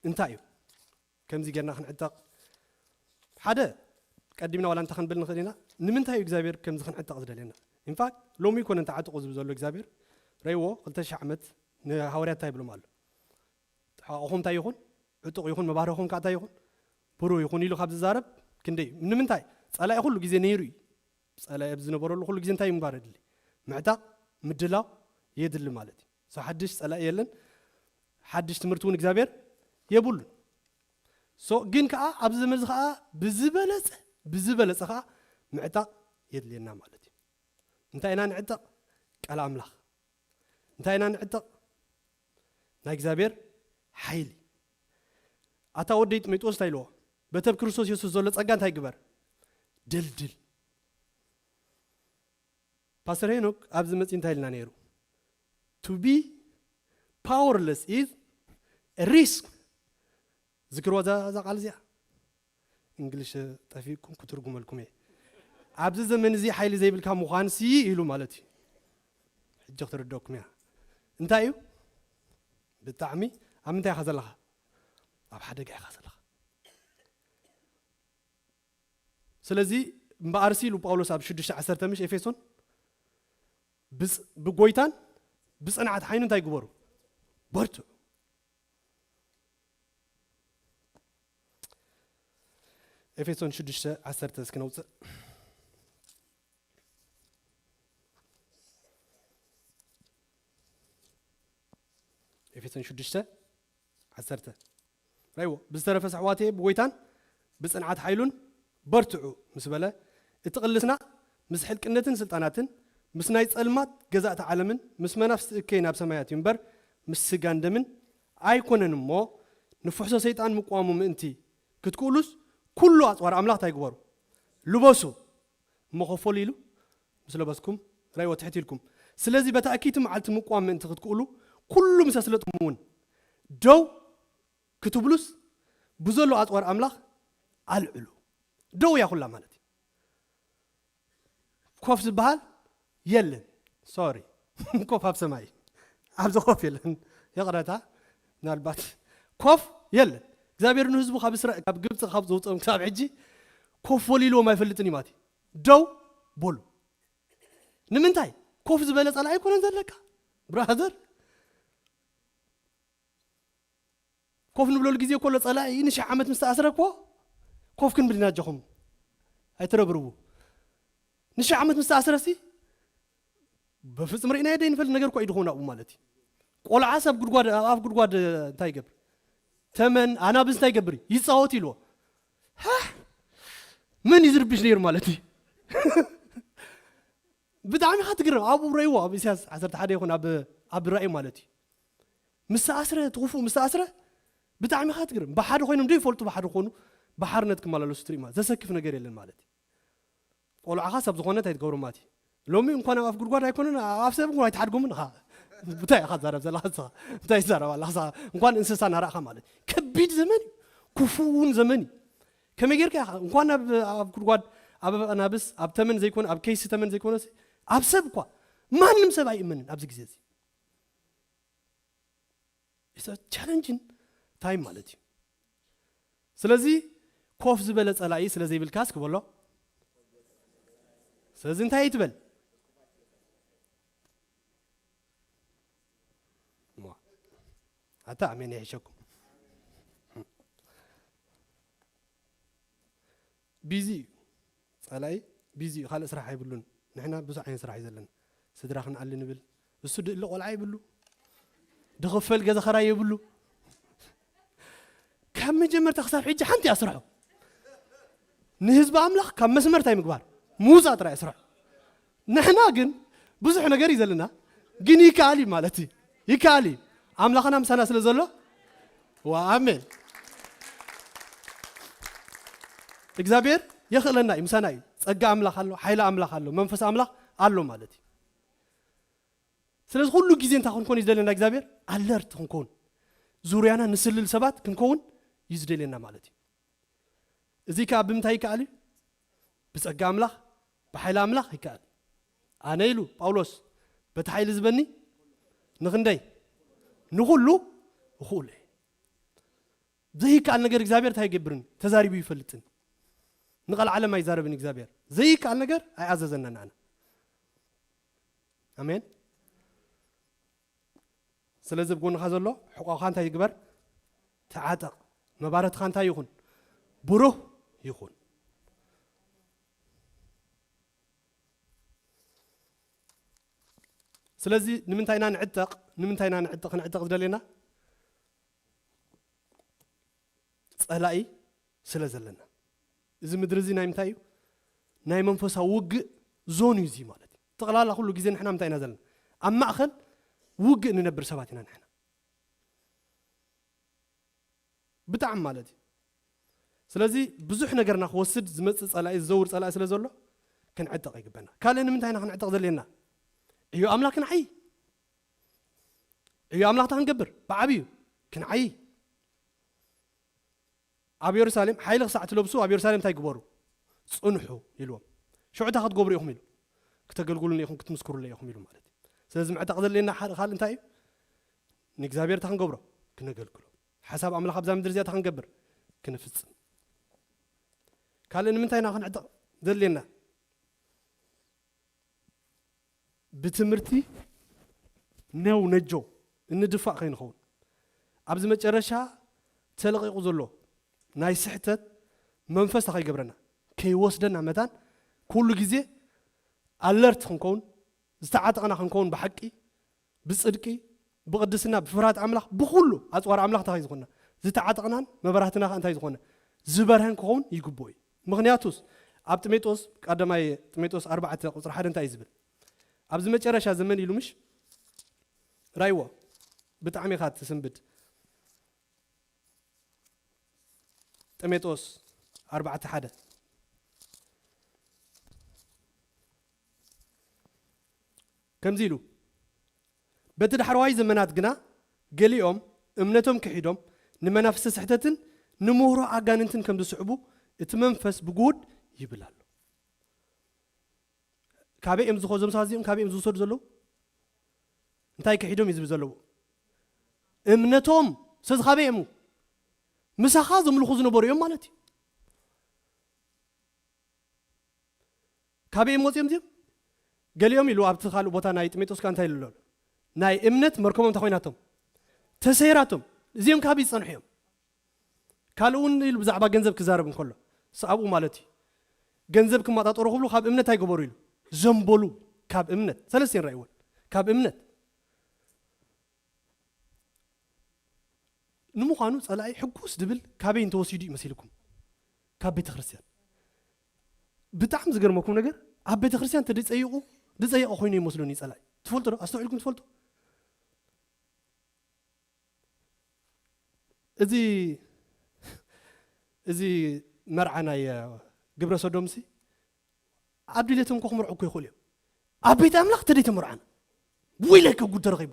እንታይ እዩ? ከምዚ ጌርና ክንዕጠቕ፣ ሓደ ቀዲምና ዋላ እንታይ ክንብል ንኽእል ኢና? ንምንታይ እዩ እግዚኣብሔር ከምዚ ክንዕጠቕ ዝደልየና? ኢንፋክት ሎሚ ይኮነ እንተዓጥቑ ዝብል ዘሎ እግዚኣብሔር፣ ረይዎ ክልተ ሽሕ ዓመት ንሃዋርያት እንታይ ይብሎም ኣሎ? ጥሓቑኹም እንታይ ይኹን? ዕጡቕ ይኹን፣ መባረኹም ከዓ እንታይ ይኹን? ብሩህ ይኹን ኢሉ ካብ ዝዛረብ ክንደይ እዩ? ንምንታይ? ጸላኢ ኩሉ ግዜ ነይሩ እዩ። ጸላኢ ኣብ ዝነበረሉ ኩሉ ግዜ እንታይ ምግባር የድሊ? ምዕጣቕ፣ ምድላው የድሊ ማለት እዩ። ሶ ሓድሽ ጸላኢ የለን። ሓድሽ ትምህርቲ እውን እግዚኣብሔር የብሉን። ሶ ግን ከዓ ኣብዚ ዘመን እዚ ከዓ ብዝበለጸ፣ ብዝበለጸ ከዓ ምዕጣቕ የድልየና ማለት እዩ። እንታይ ኢና ንዕጠቕ? ቃል ኣምላኽ። እንታይ ኢና ንዕጠቕ? ናይ እግዚኣብሔር ሓይሊ። ኣታ ወደይ ጢሞቴዎስ እንታይ ኢልዎ? በቲ ኣብ ክርስቶስ የሱስ ዘሎ ጸጋ እንታይ ግበር? ደልድል። ፓስተር ሄኖክ ኣብዚ መጺኡ እንታይ ኢልና ነይሩ? To be powerless is a risk። ዝክርዋ እዛ፣ እዛ ቃል እዚኣ። እንግሊሽ ጠፊእኩም ክትርጉመልኩም እየ። ኣብዚ ዘመን እዚ ሓይሊ ዘይብልካ ምዃን ሲ ኢሉ ማለት እዩ። ሕጂ ክትርደኩም እያ። እንታይ እዩ? ብጣዕሚ ኣብ ምንታይ ኢኻ ዘለኻ? ኣብ ሓደጋ ኢኻ ዘለኻ። ስለዚ እምበኣርሲ ኢሉ ጳውሎስ ኣብ ሽዱሽተ ዓሰርተ ምሽ ኤፌሶን፣ ብጽ-፣ ብጎይታን ብጽንዓት ሓይኑ እንታይ ግበሩ? በርትዑ። ኤፌሶን ሽዱሽተ ዓሰርተ እስኪ ነውፅእ። ኤፌሶን ሽዱሽተ ዓሰርተ። ራይዎ፣ ብዝተረፈ ኣሕዋተየ ብጎይታን ብጽንዓት ሓይሉን በርትዑ ምስ በለ፣ እቲ ቅልስና ምስ ሕልቅነትን ስልጣናትን ምስ ናይ ጸልማት ገዛእቲ ዓለምን ምስ መናፍስቲ እከይ ናብ ሰማያት እዩ እምበር፣ ምስ ስጋን ደምን ኣይኮነን እሞ፣ ንፍሕሶ ሰይጣን ምቋሙ ምእንቲ ክትክእሉስ፣ ኩሉ ኣጽዋር ኣምላኽ እንታይ ግበሩ? ልበሱ። እሞ ኮፍ በሉ ኢሉ ምስ ለበስኩም፣ ራእይዎ ትሕት ኢልኩም። ስለዚ በታ እክይቲ መዓልቲ ምቋም ምእንቲ ክትክእሉ፣ ኩሉ ምስ ኣስለጥኩም እውን ደው ክትብሉስ፣ ብዘሎ ኣጽዋር ኣምላኽ ኣልዕሉ። ደው እያ ኩላ ማለት እዩ። ኮፍ ዝበሃል የለን። ሶሪ። ኮፍ ኣብ ሰማይ። ኣብዚ ኮፍ የለን። ይቕረታ። ምናልባት ኮፍ የለን። እግዚኣብሔር ንህዝቡ ካብ እስራኤል፣ ካብ ግብፂ ካብ ዘውፅኦም ክሳብ ሕጂ ኮፍ በሉ ኢልዎም ኣይፈልጥን እዩ ማለት እዩ። ደው በሉ። ንምንታይ? ኮፍ ዝበለ ጸላኢ ኣይኮነን ዘለካ። ብራዘር፣ ኮፍ ንብለሉ ግዜ እኮ ኣሎ። ጸላኢ ንሽሕ ዓመት ምስ ተኣስረ እኮ ኮፍ ክንብል ኢና ኣጆኹም። ኣይትረብርቡ። ንሽሕ ዓመት ምስ ተኣስረ ሲ በፍጹም ርኢናዮ ደይንፈልጥ ነገር እኮ እዩ ድኾን ኣብኡ ማለት እዩ። ቆልዓስ ኣብ ጉድጓድ፣ ኣብ ኣፍ ጉድጓድ እንታይ ይገብር? ተመን፣ ኣናብስ እንታይ ይገብር? ይጻወት ኢልዎ። ሃ? መን እዩ ዝርብሽ ነይሩ ማለት እዩ? ብጣዕሚ ኢኻ ትግረም። ኣብኡ ረእይዎ፣ ኣብ ኢሳያስ ዓሰርተ ሓደ ይኹን ኣብ፣ ኣብ ራእይ ማለት እዩ። ምስ ተኣስረ፣ እቲ ክፉእ ምስ ተኣስረ፣ ብጣዕሚ ኢኻ ትግረም። ብሓደ ኮይኖም ዘይፈልጡ ብሓደ ክኾኑ፣ ብሓርነት ክመላለሱ ትርኢ ማለት። ዘሰክፍ ነገር የለን ማለት እዩ። ቆልዓኻስ ኣብ ዝኾነ እንታይ ትገብሮ ማለት እዩ። ሎሚ እንኳን ኣብ ኣፍ ጉድጓድ ኣይኮነን፣ ኣብ ኣፍ ሰብ እንኳን ኣይትሓድጎምን ኢኻ። እንታይ ኢኻ ትዛረብ ዘለኻ ንስኻ? እንታይ ትዛረብ ኣለኻ ንስኻ? እንኳን እንስሳ እናረኣኻ ማለት እዩ። ከቢድ ዘመን እዩ። ክፉእ እውን ዘመን እዩ። ከመይ ጌርካ ኢኻ? እንኳን ኣብ፣ ኣብ ጉድጓድ፣ ኣብ ኣናብስ፣ ኣብ ተመን ዘይኮነ፣ ኣብ ከይሲ ተመን ዘይኮነስ፣ ኣብ ሰብ እኳ፣ ማንም ሰብ ኣይእመንን ኣብዚ ግዜ እዚ። It's a challenging time ማለት እዩ። ስለዚ ኮፍ ዝበለ ጸላኢ ስለ ዘይብልካ እስኪ በሎ። ስለዚ እንታይ ይትበል? ሞ-፣ ኣታ ኣሜን ይሕሸኩም። ቢዚ እዩ። ጸላኢ ቢዚ እዩ። ካልእ ስራሕ ኣይብሉን። ንሕና ብዙሕ ዓይነት ስራሕ እዩ ዘለና። ስድራ ክንኣሊ ንብል። እሱ ድእሊ ቆልዓ ይብሉ። ድኽፈል ገዛ ኸራይ የብሉ። ካብ መጀመርታ ክሳብ ሕጂ ሓንቲ እያ ስርሑ። ንህዝቢ ኣምላኽ ካብ መስመር እንታይ ምግባር? ምውጻእ ጥራይ እያ ስርሑ። ንሕና ግን ብዙሕ ነገር እዩ ዘለና። ግን ይከኣል እዩ ማለት እዩ። ይከኣል እዩ። ኣምላኽና ምሳና ስለ ዘሎ። ዋ፣ ኣሜን። እግዚኣብሔር የኽእለና እዩ፣ ምሳና እዩ። ጸጋ ኣምላኽ ኣሎ፣ ሓይሊ ኣምላኽ ኣሎ፣ መንፈስ ኣምላኽ ኣሎ ማለት እዩ። ስለዚ ኩሉ ግዜ እንታይ ክንኮን እዩ ዝደለና እግዚኣብሔር? ኣለርት ክንኮን፣ ዙርያና ንስልል ሰባት ክንከውን እዩ ዝደልየና ማለት እዩ። እዚ ከኣ ብምንታይ ይከኣል እዩ? ብጸጋ ኣምላኽ፣ ብሓይሊ ኣምላኽ ይከኣል። ኣነ ኢሉ ጳውሎስ፣ በቲ ሓይሊ ዝበኒ ንኽንደይ ንኹሉ እኹል እየ። ዘይከኣል ነገር እግዚኣብሔር እንታይ ይገብርን? ተዛሪቡ ይፈልጥን። ንቐልዓለም ኣይዛረብን እግዚኣብሔር። ዘይከኣል ነገር ኣይኣዘዘና ንኣና። ኣሜን። ስለዚ ብጎንኻ ዘሎ ሕቆኻ እንታይ ይግበር? ተዓጠቕ። መባረትኻ እንታይ ይኹን? ብሩህ ይኹን። ስለዚ ንምንታይ ኢና ንዕጠቕ? ንምንታይ ኢና ንዕጠቕ? ክንዕጠቕ ዝደልየና ጸላኢ ስለ ዘለና። እዚ ምድሪ እዚ ናይ ምንታይ እዩ? ናይ መንፈሳዊ ውግእ ዞን እዩ እዚ ማለት እዩ። ጠቕላላ ኩሉ ግዜ ንሕና ምንታይ ኢና ዘለና? ኣብ ማእከል ውግእ ንነብር ሰባት ኢና ንሕና። ብጣዕሚ ማለት እዩ። ስለዚ ብዙሕ ነገርና ክወስድ ዝመጽእ ጸላኢ፣ ዝዘውር ጸላኢ ስለ ዘሎ ክንዕጠቕ ይግበና። ካልእ ንምንታይ ኢና ክንዕጠቕ ዘድልየና? ዕዮ ኣምላኽ ክንዓዪ። ዕዮ ኣምላኽ እንታይ ክንገብር? ብዓብዩ ክንዓዪ። ኣብ የሩሳሌም ሓይሊ ክሳዕ ትለብሱ ኣብ የሩሳሌም እንታይ ግበሩ? ጽንሑ ኢልዎም። ሽዑ እንታይ ክትገብሩ ኢኹም ኢሉ? ክተገልግሉኒ ኢኹም፣ ክትምስክሩለይ ኢኹም ኢሉ ማለት እዩ። ስለዚ ምዕጣቕ ዘድልየና ሓደ ካልእ እንታይ እዩ? ንእግዚኣብሔር እንታይ ክንገብሮ? ክነገልግሎ። ሓሳብ ኣምላኽ ኣብዛ ምድሪ እዚኣ እንታይ ክንገብር? ክንፍጽም። ካልእ ንምንታይ ኢና ክንዕጠቕ ዘድልየና? ብትምህርቲ ነው ነጆ እንድፋእ ከይንኸውን፣ ኣብዚ መጨረሻ ተለቒቑ ዘሎ ናይ ስሕተት መንፈስ እንታይ ከይገብረና? ከይወስደና መታን ኩሉ ግዜ ኣለርት ክንከውን፣ ዝተዓጠቕና ክንከውን፣ ብሓቂ፣ ብጽድቂ፣ ብቕድስና፣ ብፍርሃት ኣምላኽ፣ ብኹሉ ኣጽዋር ኣምላኽ እንታይ ዝኾንና? ዝተዓጠቕናን መብራህትና ከኣ እንታይ ዝኾነ? ዝበርሀን ክኸውን ይግብኦ እዩ። ምኽንያቱስ ኣብ ጢሞቴዎስ፣ ቀዳማይ ጢሞቴዎስ ኣርባዕተ ቁጽሪ ሓደ እንታይ እዩ ዝብል? ኣብዚ መጨረሻ ዘመን ኢሉ ምሽ? ራይዎ፣ ብጣዕሚ ኢኻ ትስንብድ። ጢሞቴዎስ ኣርባዕተ ሓደ ከምዚ ኢሉ፣ በቲ ዳሕረዋይ ዘመናት ግና ገሊኦም እምነቶም ክሒዶም ንመናፍስቲ ስሕተትን ንምህሮ ኣጋንንትን ከም ዝስዕቡ እቲ መንፈስ ብግሁድ ይብል ኣሎ። ካበይ እዮም ዝኸ-፣ እዞም ሰባት እዚኦም ካበይ እዮም ዝወሰዱ ዘለዉ? እንታይ ክሒዶም እዩ ዝብል ዘለዎ? እምነቶም። ስለዚ ካበይ እዮም? ምሳኻ ዘምልኹ ዝነበሩ እዮም ማለት እዩ። ካበይ እዮም ወፂኦም እዚኦም? ገሊኦም ኢሉ ኣብቲ ካልእ ቦታ ናይ ጢሞቴዎስ ከ እንታይ ኢሉ ኣሎ? ናይ እምነት መርከቦም እንታይ ኮይናቶም? ተሰይራቶም። እዚኦም ካበይ ዝፀንሑ እዮም? ካልእ እውን ኢሉ ብዛዕባ ገንዘብ ክዛረብ እንከሎ፣ ሰኣብኡ ማለት እዩ። ገንዘብ ክመጣጠሩ ክብሉ ካብ እምነት ኣይገበሩ ኢሉ። ዘንበሉ ካብ እምነት። ሰለስተ ንራእይዎን። ካብ እምነት። ንምዃኑ ጸላኢ ሕጉስ ድብል ካበይ እንተወሲዱ እዩ መሲልኩም? ካብ ቤተ ክርስቲያን። ብጣዕሚ ዝገርመኩም ነገር፣ ኣብ ቤተ ክርስቲያን ተደጸይቑ፣ ድጸይቐ ኮይኑ ይመስሉኒ ጸላኢ። ትፈልጡ ዶ? ኣስተውዒልኩም ትፈልጡ? እዚ፣ እዚ መርዓ ናይ፣ እ፣ ግብረ ሰዶምሲ ኣብ ድሌቶም እኮ ክምርዑ እኮ ይኽእሉ እዮም። ኣብ ቤት ኣምላኽ ተደይተመርዓና። ወይለከ ጉድ ተረኺቡ።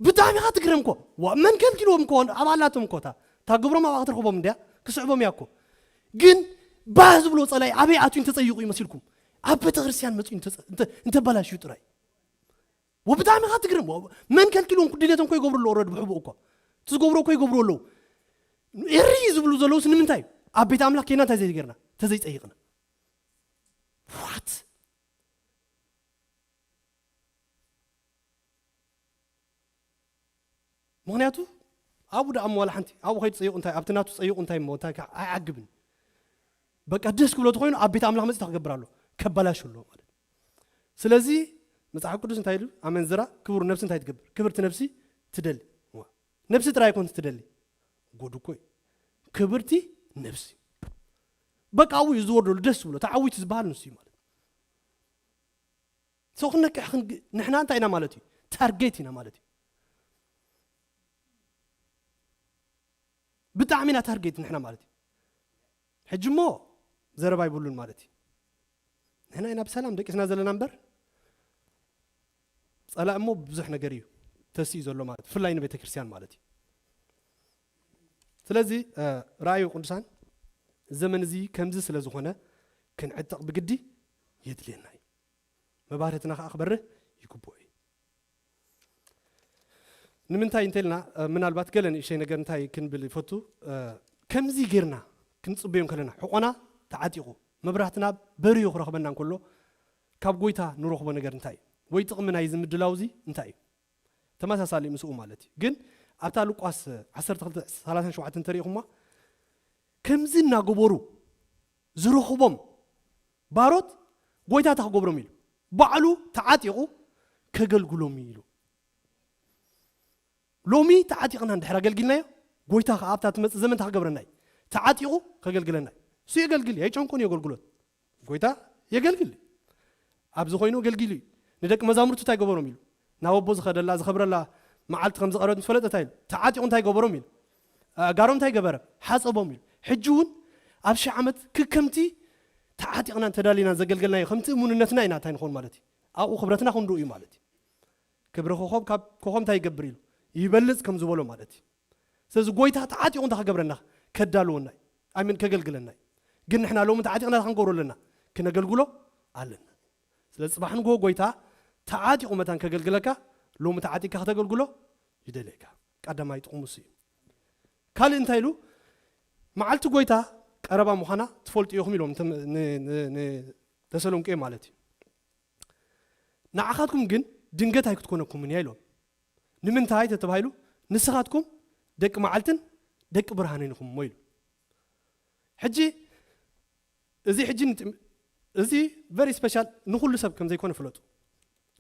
ብጣዕሚ ኢኻ ትግረም እኮ። ዋ፣ መን ከልኪልዎም እኮ፣ ኣብ ኣላቶም እኮ፣ እታ፣ እታ ግብሮም ኣብኣ ክትረኽቦም እንድያ፣ ክስዕቦም እያ እኮ። ግን፣ ባህ ዝብሎ ጸላኢ ኣበይ ኣትዩ እንተጸይቑ ይመስልኩም? ኣብ ቤተ ክርስቲያን መጽኡ እንተ-፣ እንተ-፣ እንተበላሽዩ ጥራይ። ወብጣዕሚ ኢኻ ትግርም። ወ-፣ መን ከልኪልዎም? ድሌቶም እኮ ይገብሩ ኣለዉ፣ ኦልሬዲ ብሕቡእ እኮ። እቲ ዝገብሩ እኮ ይገብሩ ኣለዉ። እሪ ዝብሉ ዘለዉስ ንምንታይ እዩ? ኣብ ቤት ኣምላኽ ኬና እንታይ ዘይገርና? ተዘይጸይቕና። ዋት? ምኽንያቱ ኣብኡ ደኣ እሞ ዋላ ሓንቲ፣ ኣብኡ ከይዱ ጸይቑ እንታይ፣ ኣብቲ ናቱ ጸይቑ እንታይ እሞ እንታይ ከ-፣ ኣይዓግብን። በቃ ደስ ክብሎ ተኾይኑ ኣብ ቤት ኣምላኽ መጺኡ እንታይ ክገብር ኣሎ? ከበላሹ ኣሎ ማለት። ስለዚ መጽሓፍ ቅዱስ እንታይ ኢሉ? ኣመንዝራ ክቡር ነፍሲ እንታይ ትገብር? ክብርቲ ነፍሲ ትደሊ። ዋ። ነፍሲ ጥራይ ኣይኮንስ ትደሊ። ጉድ እኮ እዩ። ክብርቲ ነፍሲ። በቃ ኣብኡ እዩ ዝወርደሉ ደስ ዝብሎ። ተዓዊቱ ዝበሃል ንሱ እዩ ማለት። ሰው ክንነቅሕ ክንግ-፣ ንሕና እንታይ ኢና ማለት እዩ? ታርጌት ኢና ማለት እዩ። ብጣዕሚ ኢና ታርጌት ንሕና ማለት እዩ። ሕጂ እሞ ዘረባ ይብሉን ማለት እዩ። ንሕና ኢና ብሰላም ደቂስና ዘለና እምበር፣ ጸላእ እሞ ብዙሕ ነገር እዩ ተስዩ ዘሎ ማለት፣ ብፍላይ ንቤተ ክርስቲያን ማለት እዩ። ስለዚ ራእዩ ቅዱሳን፣ ዘመን እዚ ከምዚ ስለ ዝኾነ ክንዕጠቕ ብግዲ የድልየና እዩ። መባርህትና ከዓ ክበርህ ይግብኦ እዩ። ንምንታይ እንተልና፣ ምናልባት ገለ ንእሽተይ ነገር እንታይ ክንብል ይፈቱ? ከምዚ ጌርና ክንጽበዮም ከለና፣ ሕቆና ተዓጢቑ፣ መብራህትና በርዩ ክረኽበና እንከሎ፣ ካብ ጎይታ ንረኽቦ ነገር እንታይ እዩ? ወይ ጥቕሚ ናይዚ ምድላው እዚ እንታይ እዩ? ተመሳሳሊ ምስኡ ማለት እዩ። ግን ኣብታ ሉቃስ ዓሰርተ ክልተ ሰላሳ ሸውዓተ እንተሪኢኹማ፣ ከምዚ እናገበሩ ዝረኽቦም ባሮት ጎይታ እንታይ ክገብሮም ኢሉ? ባዕሉ ተዓጢቑ ከገልግሎም ኢሉ። ሎሚ ተዓጢቕና እንድሕር ኣገልጊልናዮ፣ ጎይታ ከኣ ኣብታ ትመጽእ ዘመን እንታይ ክገብረና እዩ? ተዓጢቑ ከገልግለና እዩ። እሱ የገልግል እዩ፣ ኣይጨንቆን እዩ ኣገልግሎት። ጎይታ የገልግል እዩ። ኣብዚ ኮይኑ ኣገልጊሉ እዩ። ንደቂ መዛሙርቱ እንታይ ገበሮም ኢሉ? ናብ ኣቦ ዝኸደላ፣ ዝኸብረላ መዓልቲ ከም ዝቐረበት ምስ ፈለጠ እንታይ ኢሉ? ተዓጢቑ እንታይ ገበሮም ኢሉ? ኣእጋሮም እንታይ ገበረ? ሓጸቦም ኢሉ። ሕጂ እውን ኣብ ሺሕ ዓመት ክከምቲ ተዓጢቕናን ተዳሊናን ዘገልገልናዮ ከምቲ እሙንነትና ኢና እንታይ ንኾን ማለት እዩ። ኣብኡ ክብረትና ክንድኡ እዩ ማለት እዩ። ክብሪ ኮኾብ ካብ ኮኾብ እንታይ ይገብር ኢሉ? ይበልጽ ከም ዝበሎ ማለት እዩ። ስለዚ ጎይታ ተዓጢቑ እንታይ ክገብረና? ከዳልወና እዩ። ኣሜን፣ ከገልግለና እዩ። ግን ንሕና ሎሚ ተዓጢቕና እንታይ ክንገብሮ ኣለና? ክነገልግሎ ኣለና። ስለዚ ጽባሕ ንግሆ ጎይታ ተዓጢቑ መታን ከገልግለካ፣ ሎሚ ተዓጢቕካ ከተገልግሎ ይደልየካ። ቀዳማይ ጥቕሙ እሱ እዩ። ካልእ እንታይ ኢሉ? መዓልቲ ጎይታ ቀረባ ምዃና ትፈልጡ ኢኹም ኢሎም ንተ-፣ ን-፣ ን-፣ ንተሰሎንቄ ማለት እዩ። ንዓኻትኩም ግን ድንገት ኣይክትኮነኩምን እያ ኢሎም። ንምንታይ ተተባሂሉ? ንስኻትኩም ደቂ መዓልትን ደቂ ብርሃንን ኢኹም እሞ ኢሉ። ሕጂ እዚ ሕጂ ንጥ-፣ እዚ very special ንኹሉ ሰብ ከም ዘይኮነ ፍለጡ።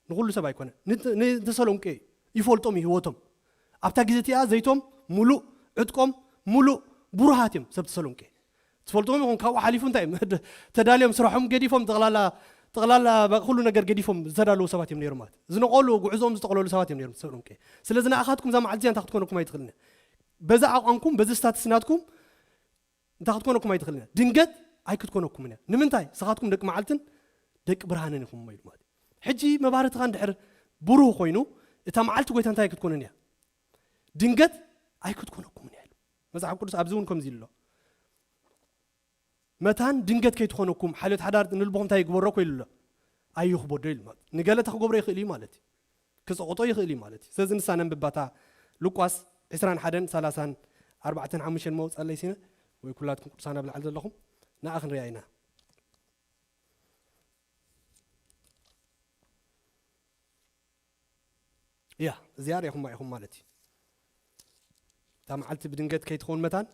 ንኹሉ ሰብ ኣይኮነ። ንተ-፣ ንተሰሎንቄ ይፈልጦም እዩ ህይወቶም። ኣብታ ግዜ እቲኣ ዘይቶም ሙሉእ፣ ዕጥቆም ሙሉእ፣ ብሩሃት እዮም ሰብ ተሰሎንቄ። ትፈልጥዎም ይኹን፣ ካብኡ ሓሊፉ እንታይ እዮም? ተዳልዮም ስራሖም ገዲፎም፣ ጠቕላላ፣ ጠቕላላ በቃ ኩሉ ነገር ገዲፎም ዝተዳለዉ ሰባት እዮም ነይሮም ማለት። ዝነቐሉ፣ ጉዕዞኦም ዝጠቕለሉ ሰባት እዮም ነይሮም ተሰሎንቄ። ስለዚ ንኣኻትኩም እዛ መዓልቲ እዚኣ እንታይ ክትኮነኩም ኣይትኽእልን እያ። በዛ ኣቋምኩም፣ በዚ ስታትስ ናትኩም እንታይ ክትኮነኩም ኣይትኽእልን እያ። ድንገት ኣይክትኮነኩምን እያ። ንምንታይ? ንስኻትኩም ደቂ መዓልትን ደቂ ብርሃንን ኢኹም እሞ ኢሉ ማለት እዩ። ሕጂ መባርህትኻ እንድሕር ብሩህ ኮይኑ፣ እታ መዓልቲ ጎይታ እንታይ ኣይክትኮንን እያ? ድንገት ኣይክትኮነኩምን እያ ኢሉ። መጽሓፍ ቅዱስ ኣብዚ እውን ከምዚ ኢሉ ኣሎ። መታን ድንገት ከይትኾነኩም፣ ሓልዮት ሓዳር ንልብኹም እንታይ ይግበሮ እኮ ኢሉ ኣሎ። ኣይኽበዶ ኢሉ ማለት። ንገለ እንታይ ክገብሮ ይኽእል እዩ ማለት እዩ። ክጸቕጦ ይኽእል እዩ ማለት እዩ። ስለዚ ንሳ ነንብባታ ሉቃስ ዕስራን ሓደን ሰላሳን ኣርባዕተን ሓሙሽተን መውጻለይ ሲነ ወይ ኩላትኩም ቅዱሳን ኣብ ላዕሊ ዘለኹም ንኣ ክንሪኣ ኢና። እያ፣ እዚኣ ርኢኹማ ኢኹም ማለት እዩ። እታ መዓልቲ ብድንገት ከይትኸውን መታን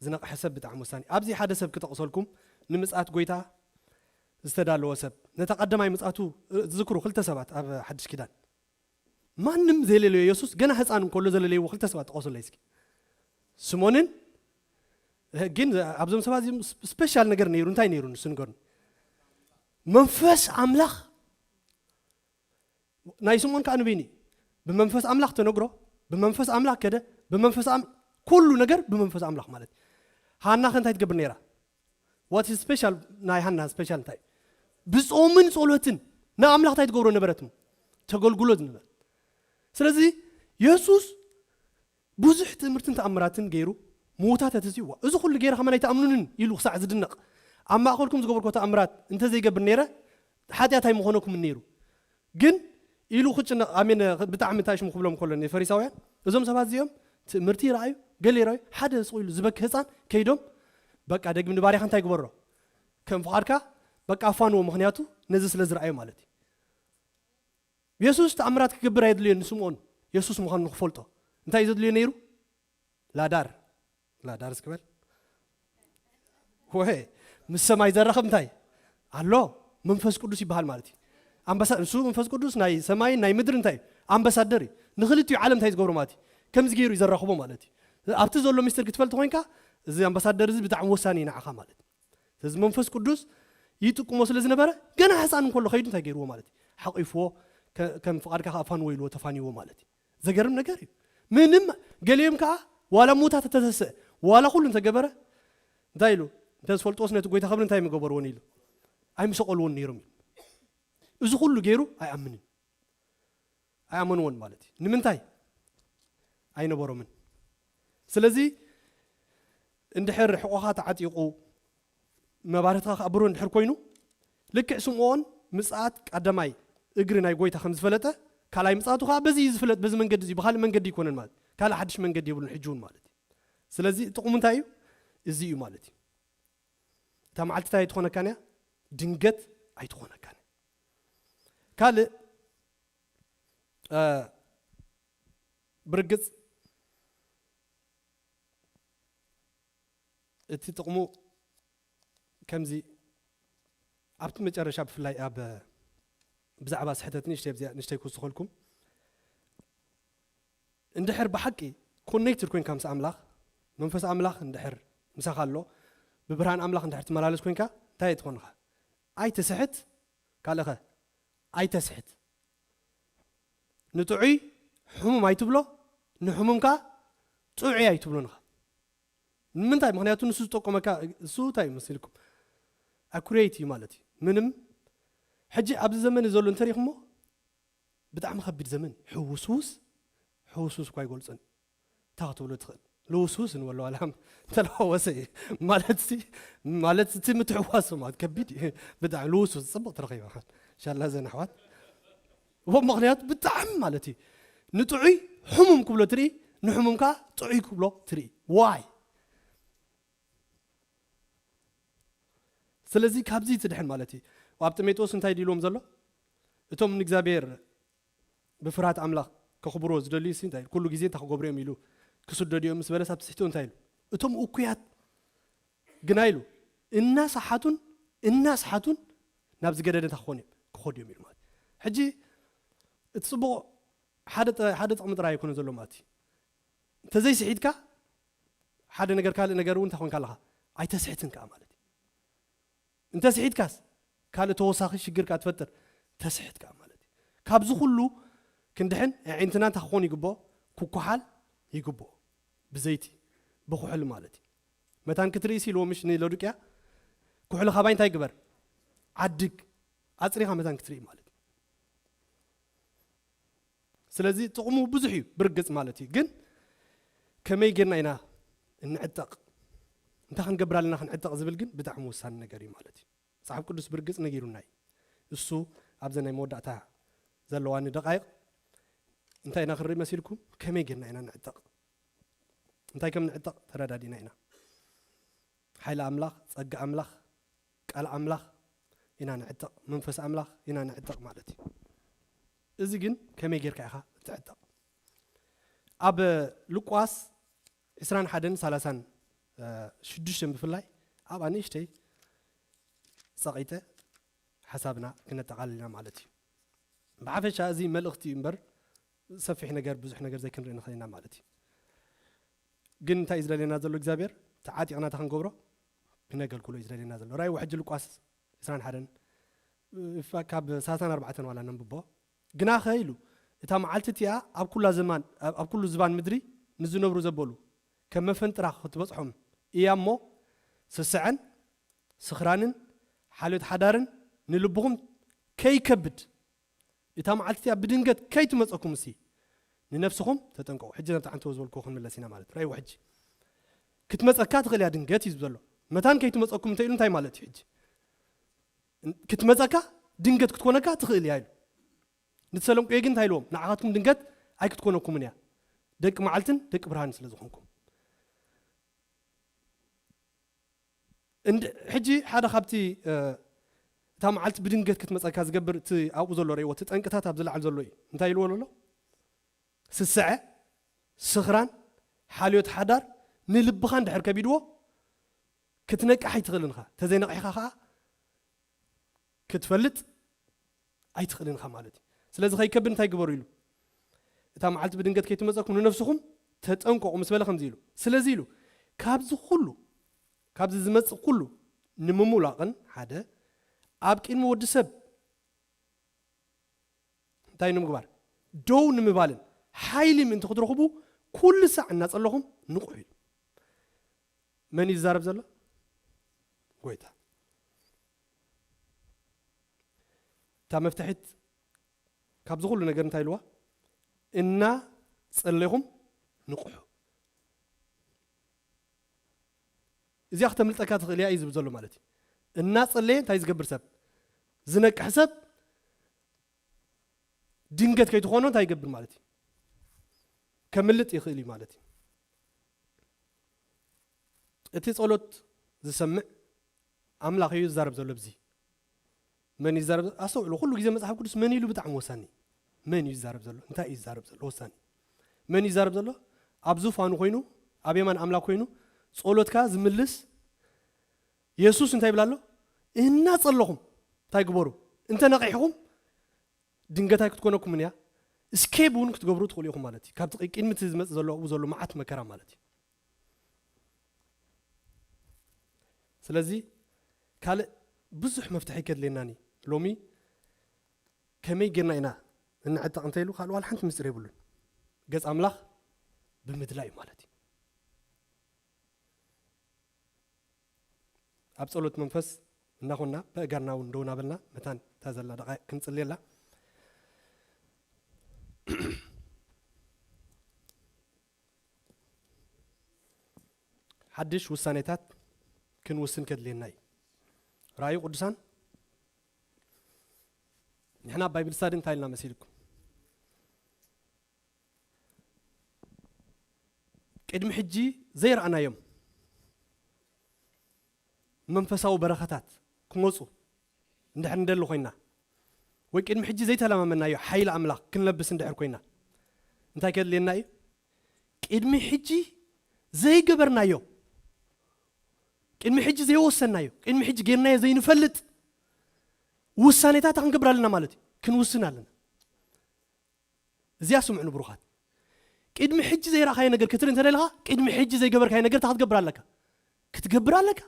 ዝነቕሐ ሰብ ብጣዕሚ ወሳኒ። ኣብዚ ሓደ ሰብ ክጠቕሰልኩም፣ ንምጽኣት ጎይታ ዝተዳለወ ሰብ። ነታ ቀዳማይ ምጽኣቱ ዝክሩ ክልተ ሰባት ኣብ ሓድሽ ኪዳን። ማንም ዘይለለዮ የሱስ ገና ህፃን እንከሎ ዘለለይዎ ክልተ ሰባት ጠቐሱለይ እስኪ። ስሞንን፣ እ፣ ግን ኣብዞም ሰባት እዚኦም ስፔሻል ነገር ነይሩ። እንታይ ነይሩ ንሱ ንገሩን? መንፈስ ኣምላኽ ናይ ስምዖን ከኣ ንበይኑ እዩ። ብመንፈስ ኣምላኽ ተነግሮ፣ ብመንፈስ ኣምላኽ ከደ፣ ብመንፈስ ኣም-፣ ኩሉ ነገር ብመንፈስ ኣምላኽ ማለት እዩ። ሃና ከ እንታይ ትገብር ነይራ? What is special ናይ ሃና ስፔሻል እንታይ? ብጾምን ጸሎትን ንኣምላኽ እንታይ ትገብሮ ነበረት? ተገልግሎ ዝነበረት። ስለዚ የሱስ ብዙሕ ትምህርትን ተኣምራትን ገይሩ፣ ምዉታት ኣተሲእዋ። እዚ ኩሉ ገይረ ከማን ኣይትኣምኑንን ኢሉ ክሳዕ ዝድነቕ። ኣብ ማእከልኩም ዝገበርኩ ተኣምራት እንተ ዘይገብር ነይረ፣ ሓጢኣት ኣይምኾነኩምን ነይሩ። ግን ኢሉ ክጭነቕ፣ ኣሜን፣ ብጣዕሚ እንታይ ሽሙ ክብሎም ከሎ ንፈሪሳውያን፣ እዞም ሰባት እዚኦም ትምህርቲ ይረኣዩ፣ ገለ ይረኣዩ፣ ሓደ ስቕ ኢሉ ዝበኪ ህፃን ከይዶም፣ በቃ ደግሚ ንባርያኻ እንታይ ግበሮ? ከም ፍቓድካ በቃ ኣፋንዎ፣ ምኽንያቱ ነዚ ስለ ዝረኣዩ ማለት እዩ። የሱስ ተኣምራት ክገብር ኣየድልዮን ንስምዖን የሱስ ምዃኑ ንክፈልጦ። እንታይ እዩ ዘድልዮ ነይሩ? ላዳር። ላዳር እስኪ በል። ወይ ምስ ሰማይ ዘራኽብ እንታይ ኣሎ? መንፈስ ቅዱስ ይበሃል ማለት እዩ። ኣምባሳ-፣ ንሱ መንፈስ ቅዱስ ናይ ሰማይን ናይ ምድሪ እንታይ እዩ? ኣምባሳደር እዩ። ንክልቲኡ ዓለም እንታይ ዝገብሮ ማለት እዩ? ከምዚ ገይሩ እዩ ዘራኽቦ ማለት እዩ። ኣብቲ ዘሎ ሚስጥር ክትፈልጥ ኮይንካ፣ እዚ ኣምባሳደር እዚ ብጣዕሚ ወሳኒ እዩ ንዓኻ ማለት እዩ። ስለዚ መንፈስ ቅዱስ ይጥቅሞ ስለ ዝነበረ፣ ገና ህፃን እንከሎ ከይዱ እንታይ ገይርዎ ማለት እዩ? ሓቂፍዎ፣ ከ-፣ ከም ፍቓድካ ከኣ ፋንዎ ኢልዎ፣ ተፋንይዎ ማለት እዩ። ዘገርም ነገር እዩ። ምንም፣ ገሊኦም ከኣ ዋላ ምዉታት ተተስእ፣ ዋላ ኩሉ እንተገበረ፣ እንታይ ኢሉ? እንተዝፈልጥዎስ ነቲ ጎይታ ክብሪ እንታይ ምገበርዎን ኢሉ ኣይምሰቐልዎን ነይሮም እዩ። እዚ ኩሉ ገይሩ ኣይኣምንን። ኣይኣመንዎን ማለት እዩ። ንምንታይ? ኣይነበሮምን። ስለዚ እንድሕር ሕቖኻ ተዓጢቑ መባርትኻ ከኣ ብሩህ እንድሕር ኮይኑ፣ ልክዕ ስምዖን ምጽኣት ቀዳማይ እግሪ ናይ ጎይታ ከም ዝፈለጠ፣ ካልኣይ ምጽኣቱ ከኣ በዚ እዩ ዝፍለጥ፣ በዚ መንገዲ እዚ፣ ብኻልእ መንገዲ ኣይኮነን ማለት እዩ። ካልእ ሓድሽ መንገዲ የብሉን ሕጂ እውን ማለት እዩ። ስለዚ ጥቕሙ እንታይ እዩ? እዚ እዩ ማለት እዩ። እታ መዓልቲ እንታይ ኣይትኾነካን እያ? ድንገት ኣይትኾነካን እያ። ካልእ፣ እ፣ ብርግጽ እቲ ጥቕሙ ከምዚ ኣብቲ መጨረሻ ብፍላይ ኣብ ብዛዕባ ስሕተት ንእሽተይ ኣብዚኣ ንእሽተይ ክውስኸልኩም። እንድሕር ብሓቂ ኮኔክትድ ኮይንካ ምስ ኣምላኽ፣ መንፈስ ኣምላኽ እንድሕር ምሳኻ ኣሎ፣ ብብርሃን ኣምላኽ እንድሕር ትመላለስ ኮይንካ እንታይ ትኾንኻ? ኣይትስሕት፣ ካልእኸ ኣይተስሕት። ንጥዑይ ሕሙም ኣይትብሎ፣ ንሕሙም ከኣ ጥዑይ ኣይትብሎን ኢኻ። ንምንታይ? ምኽንያቱ ንሱ ዝጠቆመካ፣ እሱ እንታይ እዩ መሲልኩም? ኣኩሬት እዩ ማለት እዩ። ምንም ሕጂ ኣብዚ ዘመን ዘሎ እንተሪእኹሞ ብጣዕሚ ከቢድ ዘመን እዩ። ሕውስውስ፣ ሕውስውስ እኳ ኣይገልጾን። እንታይ ክትብሎ ትኽእል? ልውስውስ ንበሎ ዋላ እንተለዋወሰ እዩ። ማለት ሲ-፣ ማለት እቲ ምትሕዋስ ማለት ከቢድ እዩ። ብጣዕሚ ልውስውስ ጽቡቕ ተረኺባ። ሻላ ዘን ኣሕዋት። እሞ ምኽንያቱ ብጣዕሚ ማለት እዩ። ንጥዑይ ሕሙም ክብሎ ትርኢ፣ ንሕሙም ከኣ ጥዑይ ክብሎ ትርኢ። ዋይ? ስለዚ ካብዚ ትድሕን ማለት እዩ። ኣብ ጢሞቴዎስ እንታይ ድልዎም ዘሎ? እቶም ንእግዚኣብሔር ብፍርሃት ኣምላኽ ከኽብርዎ ዝደልዩ ሲ እንታይ ኢሉ? ኩሉ ግዜ እንታይ ክገብሩ እዮም ኢሉ ክስደዱ እዮም ምስ በለስ ኣብ ትሕቲኡ እንታይ ኢሉ? እቶም እኩያት ግና ኢሉ እናሰሓቱን እናስሓቱን ናብ ዝገደደ እንታይ ክኾኑ እዮም? ክኸዱ እዮም ኢሉ ማለት እዩ። ሕጂ እቲ ጽቡቕ ሓደ ጥራይ፣ ሓደ ጥቕሚ ጥራይ ኣይኮነ ዘሎ ማለት እዩ። እንተዘይስሒትካ ሓደ ነገር ካልእ ነገር እውን እንታይ ኮንካ ኣለኻ? ኣይተስሕትን ከኣ ማለት እዩ። እንተ ስሒትካስ ካልእ ተወሳኺ ሽግር ከኣ ትፈጥር። ተስሕት ከኣ ማለት እዩ። ካብዚ ኩሉ ክንድሕን ኣዒንትና እንታይ ክኾን ይግብኦ? ክኩሓል ይግብኦ። ብዘይቲ፣ ብኩሕሊ ማለት እዩ። መታን ክትርኢ ሲ ኢልዎ ምሽ ንሎዱቅያ፣ ኩሕሊ ካባይ እንታይ ግበር? ዓድግ። ኣጽሪኻ መታን ክትርኢ ማለት እዩ። ስለዚ ጥቕሙ ብዙሕ እዩ፣ ብርግጽ ማለት እዩ። ግን ከመይ ጌርና ኢና እንዕጠቕ? እንታይ ክንገብር ኣለና ክንዕጠቕ ዝብል ግን ብጣዕሚ ወሳኒ ነገር እዩ ማለት እዩ። መጽሓፍ ቅዱስ ብርግጽ ነጊሩና እዩ። እሱ ኣብዘን ናይ መወዳእታ ዘለዋኒ ደቓይቕ እንታይ ኢና ክንርኢ መሲልኩም? ከመይ ጌርና ኢና ንዕጠቕ? እንታይ ከም ንዕጠቕ ተረዳዲእና ኢና። ሓይሊ ኣምላኽ፣ ጸጋ ኣምላኽ፣ ቃል ኣምላኽ ኢና ንዕጠቕ፣ መንፈስ ኣምላኽ ኢና ንዕጠቕ ማለት እዩ። እዚ ግን ከመይ ጌርካ ኢኻ እትዕጠቕ? ኣብ ሉቃስ ዕስራን ሓደን ሰላሳን ሽዱሽተን ብፍላይ ኣብኣ ንእሽተይ ጸቒጠ ሓሳብና ክነጠቓልል ኢና ማለት እዩ። ብሓፈሻ እዚ መልእኽቲ እዩ እምበር ሰፊሕ ነገር ብዙሕ ነገር ዘይክንርኢ ንኽእል ኢና ማለት እዩ። ግን እንታይ እዩ ዝደልየና ዘሎ እግዚኣብሔር? ተዓጢቕና እንታይ ክንገብሮ? ክነገልግሎ እዩ ዝደልየና ዘሎ። ራእይ ውሕጂ ሉቃስ ዕስራን ሓደን፣ እፋ ካብ ሰላሳን ኣርባዕተን ዋላ ነንብቦ። ግናኸ ኢሉ፣ እታ መዓልቲ እቲኣ ኣብ ኩላ ዘማን፣ ኣብ፣ ኣብ ኩሉ ዝባን ምድሪ ንዝነብሩ ዘበሉ ከም መፈንጥራ ክትበጽሖም እያ እሞ፣ ስስዐን ስኽራንን ሓልዮት ሓዳርን ንልብኹም ከይከብድ፣ እታ መዓልቲ እቲኣ ብድንገት ከይትመጸኩም እሲ ንነፍስኹም ተጠንቀቑ። ሕጂ ናብቲ ዓንተቦ ዝበልክዎ ክንምለስ ኢና ማለት እዩ። ራእይ ውሕጂ ክትመጸካ ትኽእል እያ፣ ድንገት እዩ ዘሎ። መታን ከይትመጸኩም እንተ ኢሉ እንታይ ማለት እዩ? ሕጂ ክትመጸካ ድንገት ክትኮነካ ትኽእል እያ ኢሉ። ንተሰሎንቄ ግን እንታይ ኢልዎም? ንዓኻትኩም ድንገት ኣይክትኮነኩምን እያ፣ ደቂ መዓልትን ደቂ ብርሃን ስለ ዝኾንኩም። እንድ-፣ ሕጂ ሓደ ካብቲ፣ እ፣ እታ መዓልቲ ብድንገት ክትመጸካ ዝገብር እቲ ኣብኡ ዘሎ ርእይዎ፣ እቲ ጠንቅታት ኣብዚ ላዕሊ ዘሎ እዩ። እንታይ ኢልዎ ኣሎ? ስስዐ፣ ስኽራን፣ ሓልዮት ሓዳር ንልብኻ እንድሕር ከቢድዎ ክትነቅሕ ኣይትኽእልን ኢኻ። ተዘይነቂሕካ ኸዓ ክትፈልጥ ኣይትኽእልን ኢኻ ማለት እዩ። ስለዚ ከይከብድ እንታይ ግበሩ ኢሉ? እታ መዓልቲ ብድንገት ከይትመጸኩም ንነፍስኹም ተጠንቀቑ ምስ በለ ከምዚ ኢሉ። ስለዚ ኢሉ፣ ካብዚ ኩሉ፣ ካብዚ ዝመጽእ ኩሉ ንምሙላቕን ሓደ፣ ኣብ ቅድሚ ወዲ ሰብ እንታይ ንምግባር? ደው ንምባልን ሓይሊ ምእንቲ ክትረኽቡ ኩሉ ሳዕ እናጸለኹም ንቕሑ ኢሉ። መን እዩ ዝዛረብ ዘሎ? ጎይታ። እታ መፍትሒት ካብዚ ኩሉ ነገር እንታይ ኢልዋ? እና ጸለይኹም ንቕሑ። እዚኣ ክተምልጠካ ትኽእል እያ እዩ ዝብል ዘሎ ማለት እዩ። እና ጸለየ እንታይ ዝገብር ሰብ? ዝነቅሕ ሰብ ድንገት ከይትኾኖ እንታይ ይገብር ማለት እዩ? ከምልጥ ይኽእል እዩ ማለት እዩ። እቲ ጸሎት ዝሰምዕ ኣምላኽ እዩ ዝዛረብ ዘሎ። ብዚ መን እዩ ዝዛረብ ዘሎ? ኣስተውዕሉ፣ ኩሉ ግዜ መጽሓፍ ቅዱስ መን ኢሉ ብጣዕሚ ወሳኒ። መን እዩ ዝዛረብ ዘሎ? እንታይ እዩ ዝዛረብ ዘሎ? ወሳኒ። መን እዩ ዝዛረብ ዘሎ? ኣብ ዙፋኑ ኮይኑ፣ ኣብ የማን ኣምላኽ ኮይኑ፣ ጸሎትካ ዝምልስ የሱስ እንታይ ይብል ኣሎ? እናጸለኹም እንታይ ግበሩ? እንተ ነቒሕኹም ድንገት ኣይክትኮነኩምን እያ። እስኬብ እውን ክትገብሩ ትኽእሉ ኢኹም ማለት እዩ። ካብቲ ቅድሚ እቲ ዝመጽእ ዘሎ፣ ኣብኡ ዘሎ መዓት መከራ ማለት እዩ። ስለዚ ካልእ ብዙሕ መፍትሒ ከድልየናኒ። ሎሚ ከመይ ጌርና ኢና እንዕጠቕ እንተ ኢሉ ካልእ ዋላ ሓንቲ ምስጢር የብሉን። ገጽ ኣምላኽ ብምድላይ ማለት እዩ። ኣብ ጸሎት መንፈስ እናኾንና ብእጋርና እውን ደው እናበልና መታን እታ ዘላ ደቓይቕ ክንጽልየላ። ሓድሽ ውሳኔታት ክንውስን ከድልየና እዩ። ራእዩ ቅዱሳን፣ ንሕና ኣብ ባይብል ስታዲ እንታይ ኢልና መሲልኩም? ቅድሚ ሕጂ ዘይረኣናዮም መንፈሳዊ በረኸታት ክመጹ እንድሕር ንደሊ ኮይና፣ ወይ ቅድሚ ሕጂ ዘይተለማመናዮ ሓይሊ ኣምላኽ ክንለብስ እንድሕር ኮይና፣ እንታይ ከድልየና እዩ? ቅድሚ ሕጂ ዘይገበርናዮ፣ ቅድሚ ሕጂ ዘይወሰናዮ፣ ቅድሚ ሕጂ ጌርናዮ ዘይንፈልጥ ውሳኔታት ክንገብር ኣለና ማለት እዩ። ክንውስን ኣለና። እዚኣ ስምዑ ንብሩኻት። ቅድሚ ሕጂ ዘይረኣኻዮ ነገር ክትርኢ እንተ ደለኻ፣ ቅድሚ ሕጂ ዘይገበርካዮ ነገር እንታይ ክትገብር ኣለካ? ክትገብር ኣለካ።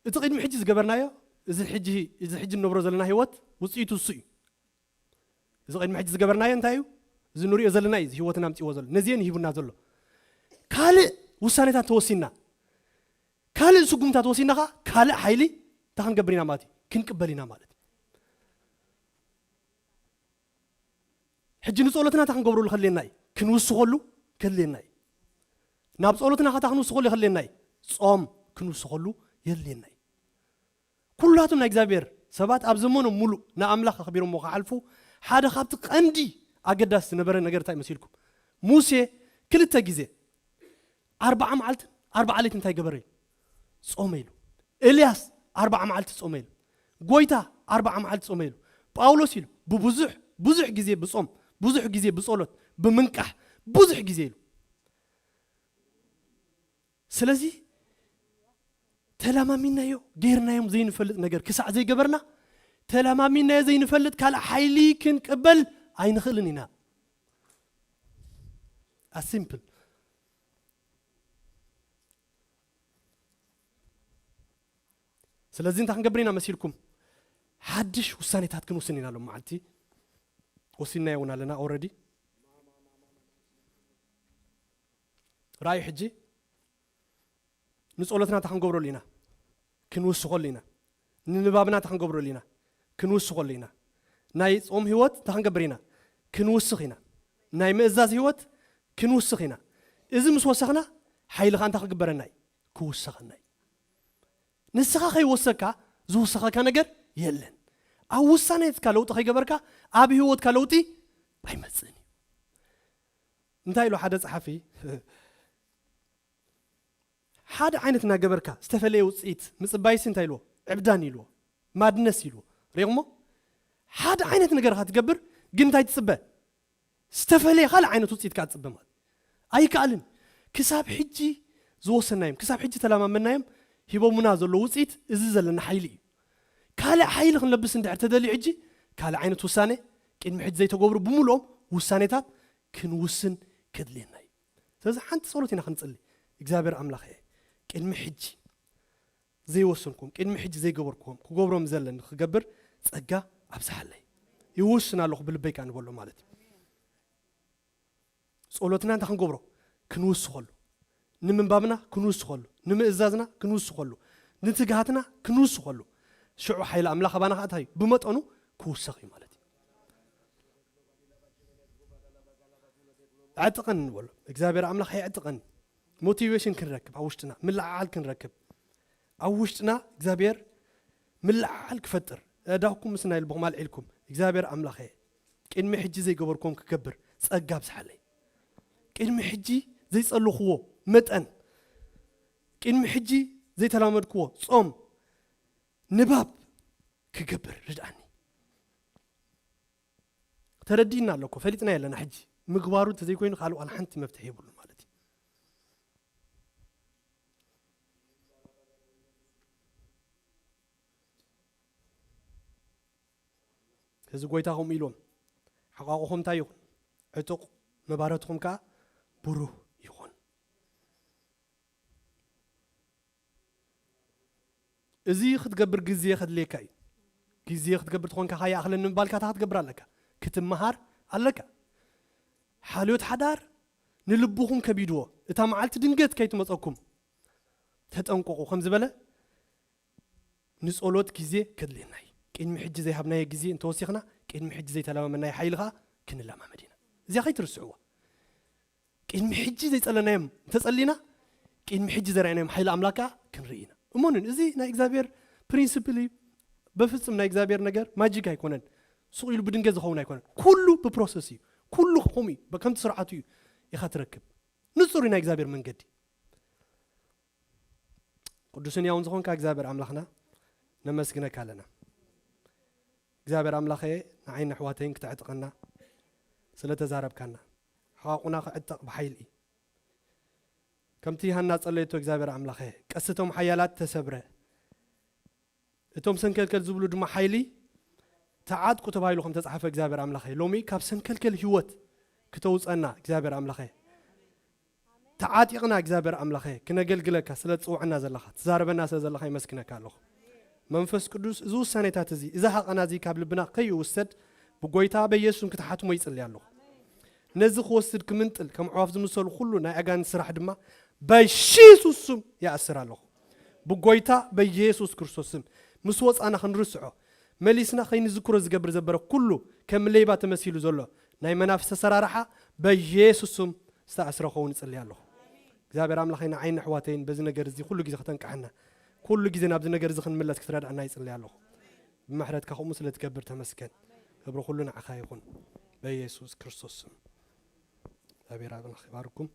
እቲ ቅድሚ ሕጂ ዝገበርናዮ፣ እዚ ሕጂ፣ እዚ ሕጂ እንነብሮ ዘለና ህይወት ውጽኢቱ እሱ እዩ። እዚ ቅድሚ ሕጂ ዝገበርናዮ እንታይ እዩ? እዚ ንሪኦ ዘለና እዩ፣ እዚ ህይወትና ኣምጺዎ ዘሎ። ነዚአን ይሂቡና ዘሎ። ካልእ ውሳኔታት ተወሲና፣ ካልእ ስጉምታት ወሲና ኸዓ፣ ካልእ ሓይሊ እንታይ ክንገብር ኢና ማለት እዩ? ክንቅበል ኢና ማለት እዩ። ሕጂ ንጸሎትና እንታይ ክንገብረሉ ከድልየና እዩ? ክንውስኸሉ ከድልየና እዩ። ናብ ጸሎትና ኸታ ክንውስኸሉ ከድልየና እዩ። ጾም ክንውስኸሉ የድልየና እዩ። ኩላቱም ናይ እግዚኣብሔር ሰባት ኣብ ዘመኖም ሙሉእ ንኣምላኽ ኣኽቢሮምዎ ክሓልፉ፣ ሓደ ካብቲ ቀንዲ ኣገዳሲ ዝነበረ ነገር እንታይ መሲልኩም? ሙሴ ክልተ ግዜ፣ ኣርብዓ መዓልትን ኣርብዓ ለይትን እንታይ ገበረ ኢሉ? ጾመ ኢሉ። ኤልያስ ኣርብዓ መዓልቲ ጾመ ኢሉ። ጎይታ ኣርብዓ መዓልቲ ጾመ ኢሉ። ጳውሎስ ኢሉ፣ ብብዙሕ፣ ብዙሕ ግዜ ብጾም፣ ብዙሕ ግዜ ብጸሎት፣ ብምንቃሕ፣ ብዙሕ ግዜ ኢሉ። ስለዚ ተለማሚናዮ፣ ጌርናዮም ዘይንፈልጥ ነገር ክሳዕ ዘይገበርና፣ ተለማሚናዮ ዘይንፈልጥ ካልእ ሓይሊ ክንቅበል ኣይንኽእልን ኢና። As simple። ስለዚ እንታይ ክንገብር ኢና መሲልኩም? ሓድሽ ውሳኔታት ክንውስን ኢና ሎም መዓልቲ። ወሲንናዮ እውን ኣለና already። ራእዩ ሕጂ ንጸሎትና እንታይ ክንገብረሉ ኢና? ክንውስኸሉ ኢና። ንንባብና እንታይ ክንገብረሉ ኢና? ክንውስኸሉ ኢና። ናይ ጾም ህይወት እንታይ ክንገብር ኢና? ክንውስኽ ኢና። ናይ ምእዛዝ ህይወት ክንውስኽ ኢና። እዚ ምስ ወሰኽና፣ ሓይልኻ እንታይ ክግበረና እዩ? ክውሰኸና እዩ። ንስኻ ከይወሰካ ዝውሰኸካ ነገር የለን። ኣብ ውሳኔትካ ለውጢ ከይገበርካ፣ ኣብ ህይወትካ ለውጢ ኣይመጽእን እዩ። እንታይ ኢሉ ሓደ ጸሓፊ? ሓደ ዓይነት እናገበርካ ዝተፈለየ ውጽኢት ምጽባይሲ እንታይ ኢልዎ? ዕብዳን ኢልዎ። ማድነስ ኢልዎ። ሪእኹሞ? ሓደ ዓይነት ነገር ኢኻ ትገብር፣ ግን እንታይ ትጽበ? ዝተፈለየ ካልእ ዓይነት ውጽኢት ከኣ ትጽበ ማለት ኣይከኣልን። ክሳብ ሕጂ ዝወሰናዮም፣ ክሳብ ሕጂ ተለማመናዮም ሂቦሙና ዘሎ ውጽኢት እዚ ዘለና ሓይሊ እዩ። ካልእ ሓይሊ ክንለብስ እንድሕር ተደልዩ ሕጂ ካልእ ዓይነት ውሳኔ፣ ቅድሚ ሕጂ ዘይተገብሩ ብምልኦም ውሳኔታት ክንውስን ከድልየና እዩ። ስለዚ ሓንቲ ጸሎት ኢና ክንጽሊ። እግዚኣብሔር ኣምላኽ እየ፣ ቅድሚ ሕጂ ዘይወሰንኩም፣ ቅድሚ ሕጂ ዘይገበርኩዎም ክገብሮም ዘለኒ ክገብር ጸጋ ኣብዝሓለይ። ይውስን ኣለኹ ብልበይ ከኣ ንበሎ ማለት እዩ። ጸሎትና እንታይ ክንገብሮ? ክንውስኸሉ። ንምንባብና ክንውስኸሉ፣ ንምእዛዝና ክንውስኸሉ፣ ንትግሃትና ክንውስኸሉ። ሽዑ ሓይሊ ኣምላኽ ኣባና ከኣ እንታይ እዩ? ብመጠኑ ክውሰኽ እዩ ማለት እዩ። ኣዕጥቐኒ ንበሎ። እግዚኣብሔር ኣምላኽ የዕጥቐኒ። ሞቲቬሽን ክንረክብ ኣብ ውሽጥና፣ ምልዕዓል ክንረክብ። ኣብ ውሽጥና እግዚኣብሔር ምልዕዓል ክፈጥር። ኣእዳውኩም ምስናይ ልብኹም ኣልዒልኩም፣ እግዚኣብሔር ኣምላኸ፣ ቅድሚ ሕጂ ዘይገበርኩም ክገብር ጸጋ ኣብዝሓለይ። ቅድሚ ሕጂ ዘይጸለኽዎ መጠን፣ ቅድሚ ሕጂ ዘይተላመድክዎ ጾም፣ ንባብ ክገብር ርድኣኒ። ተረዲእና ኣሎ እኮ፣ ፈሊጥና ኣለና። ሕጂ ምግባሩ እንተዘይኮይኑ ካልእ ዋላ ሓንቲ መፍትሒ የብሉ ማለት እዩ። እዚ ጎይታ ከምኡ ኢልዎም፣ ሓቋቑኹም እንታይ ይኹን? ዕጡቕ፣ መባረትኹም ከኣ ብሩህ ይኹን። እዚ ክትገብር ግዜ ከድልየካ እዩ። ግዜ ክትገብር ተኾንካ፣ ካያ ኣኽለኒ ምባልካ እታ ክትገብር ኣለካ። ክትመሃር ኣለካ። ሓልዮት ሓዳር ንልብኹም ከቢድዎ። እታ መዓልቲ ድንገት ከይትመጸኩም ተጠንቀቑ ከም ዝበለ፣ ንጸሎት ግዜ ከድልየና እዩ። ቅድሚ ሕጂ ዘይሃብናዮ ግዜ እንተወሲኽና፣ ቅድሚ ሕጂ ዘይተለማመድናዮ ሓይሊ ኸኣ ክንለማመድ ኢና። እዚኣ ከይትርስዕዋ። ቅድሚ ሕጂ ዘይጸለናዮም እንተጸሊና፣ ቅድሚ ሕጂ ዘርኣናዮም ሓይሊ ኣምላክ ከኣ ክንርኢ ኢና። እመኑን፣ እዚ ናይ እግዚኣብሔር ፕሪንስፕል እዩ። በፍጹም ናይ እግዚኣብሔር ነገር ማጂክ ኣይኮነን። ሱቕ ኢሉ ብድንገት ዝኸውን ኣይኮነን። ኩሉ ብፕሮሰስ እዩ። ኩሉ ከምኡ እዩ። ከምቲ ስርዓቱ እዩ ኢኻ ትረክብ። ንጹር እዩ ናይ እግዚኣብሔር መንገዲ። ቅዱስን ያውን ዝኾንካ እግዚኣብሔር ኣምላኽና ነመስግነካ ኣለና። እግዚኣብሔር ኣምላኸ ንዓይን ኣሕዋተይን ክተዕጥቐና ስለ ተዛረብካና፣ ሕቓቑና ክዕጠቕ ብሓይሊ ከምቲ ሃና ጸለየቶ እግዚኣብሔር ኣምላኸ፣ ቀስቶም ሓያላት ተሰብረ፣ እቶም ሰንከልከል ዝብሉ ድማ ሓይሊ ተዓጥቁ ተባሂሉ ከም ተጻሓፈ እግዚኣብሔር ኣምላኸ፣ ሎሚ ካብ ሰንከልከል ህይወት ክተውጸና እግዚኣብሔር ኣምላኸ፣ ተዓጢቕና እግዚኣብሔር ኣምላኸ ክነገልግለካ ስለ ትጽውዐና ዘለኻ፣ ትዛረበና ስለ ዘለኻ ይመስግነካ ኣለኹ። መንፈስ ቅዱስ እዚ ውሳኔታት እዚ፣ እዚ ሃቐና እዚ ካብ ልብና ከይውሰድ ብጎይታ በኢየሱስም ክትሓትሞ ይጽልይ ኣለኹ። ነዚ ክወስድ ክምንጥል ከም ኣዕዋፍ ዝምሰሉ ኩሉ ናይ ኣጋንንቲ ስራሕ ድማ በኢየሱስ ስም ይኣስር ኣለኹ። ብጎይታ በኢየሱስ ክርስቶስ ስም ምስ ወጻና ክንርስዖ መሊስና ከይንዝክሮ ዝገብር ዘበረ ኩሉ ከም ሌባ ተመሲሉ ዘሎ ናይ መናፍስቲ ኣሰራርሓ በኢየሱስ ስም ዝተኣስረ ክኸውን እጽልይ ኣለኹ። እግዚኣብሔር ኣምላኸይ ንዓይን ኣሕዋተይን በዚ ነገር እዚ ኩሉ ግዜ ከተንቅሓና፣ ኩሉ ግዜ ናብዚ ነገር እዚ ክንምለስ ክትረድኣና ይጽልይ ኣለኹ። ብምሕረትካ ከምኡ ስለ ትገብር ተመስገን። ክብሪ ኩሉ ንዓኻ ይኹን። በኢየሱስ ክርስቶስ ስም እግዚኣብሔር ኣምላኽ ይባርኩም።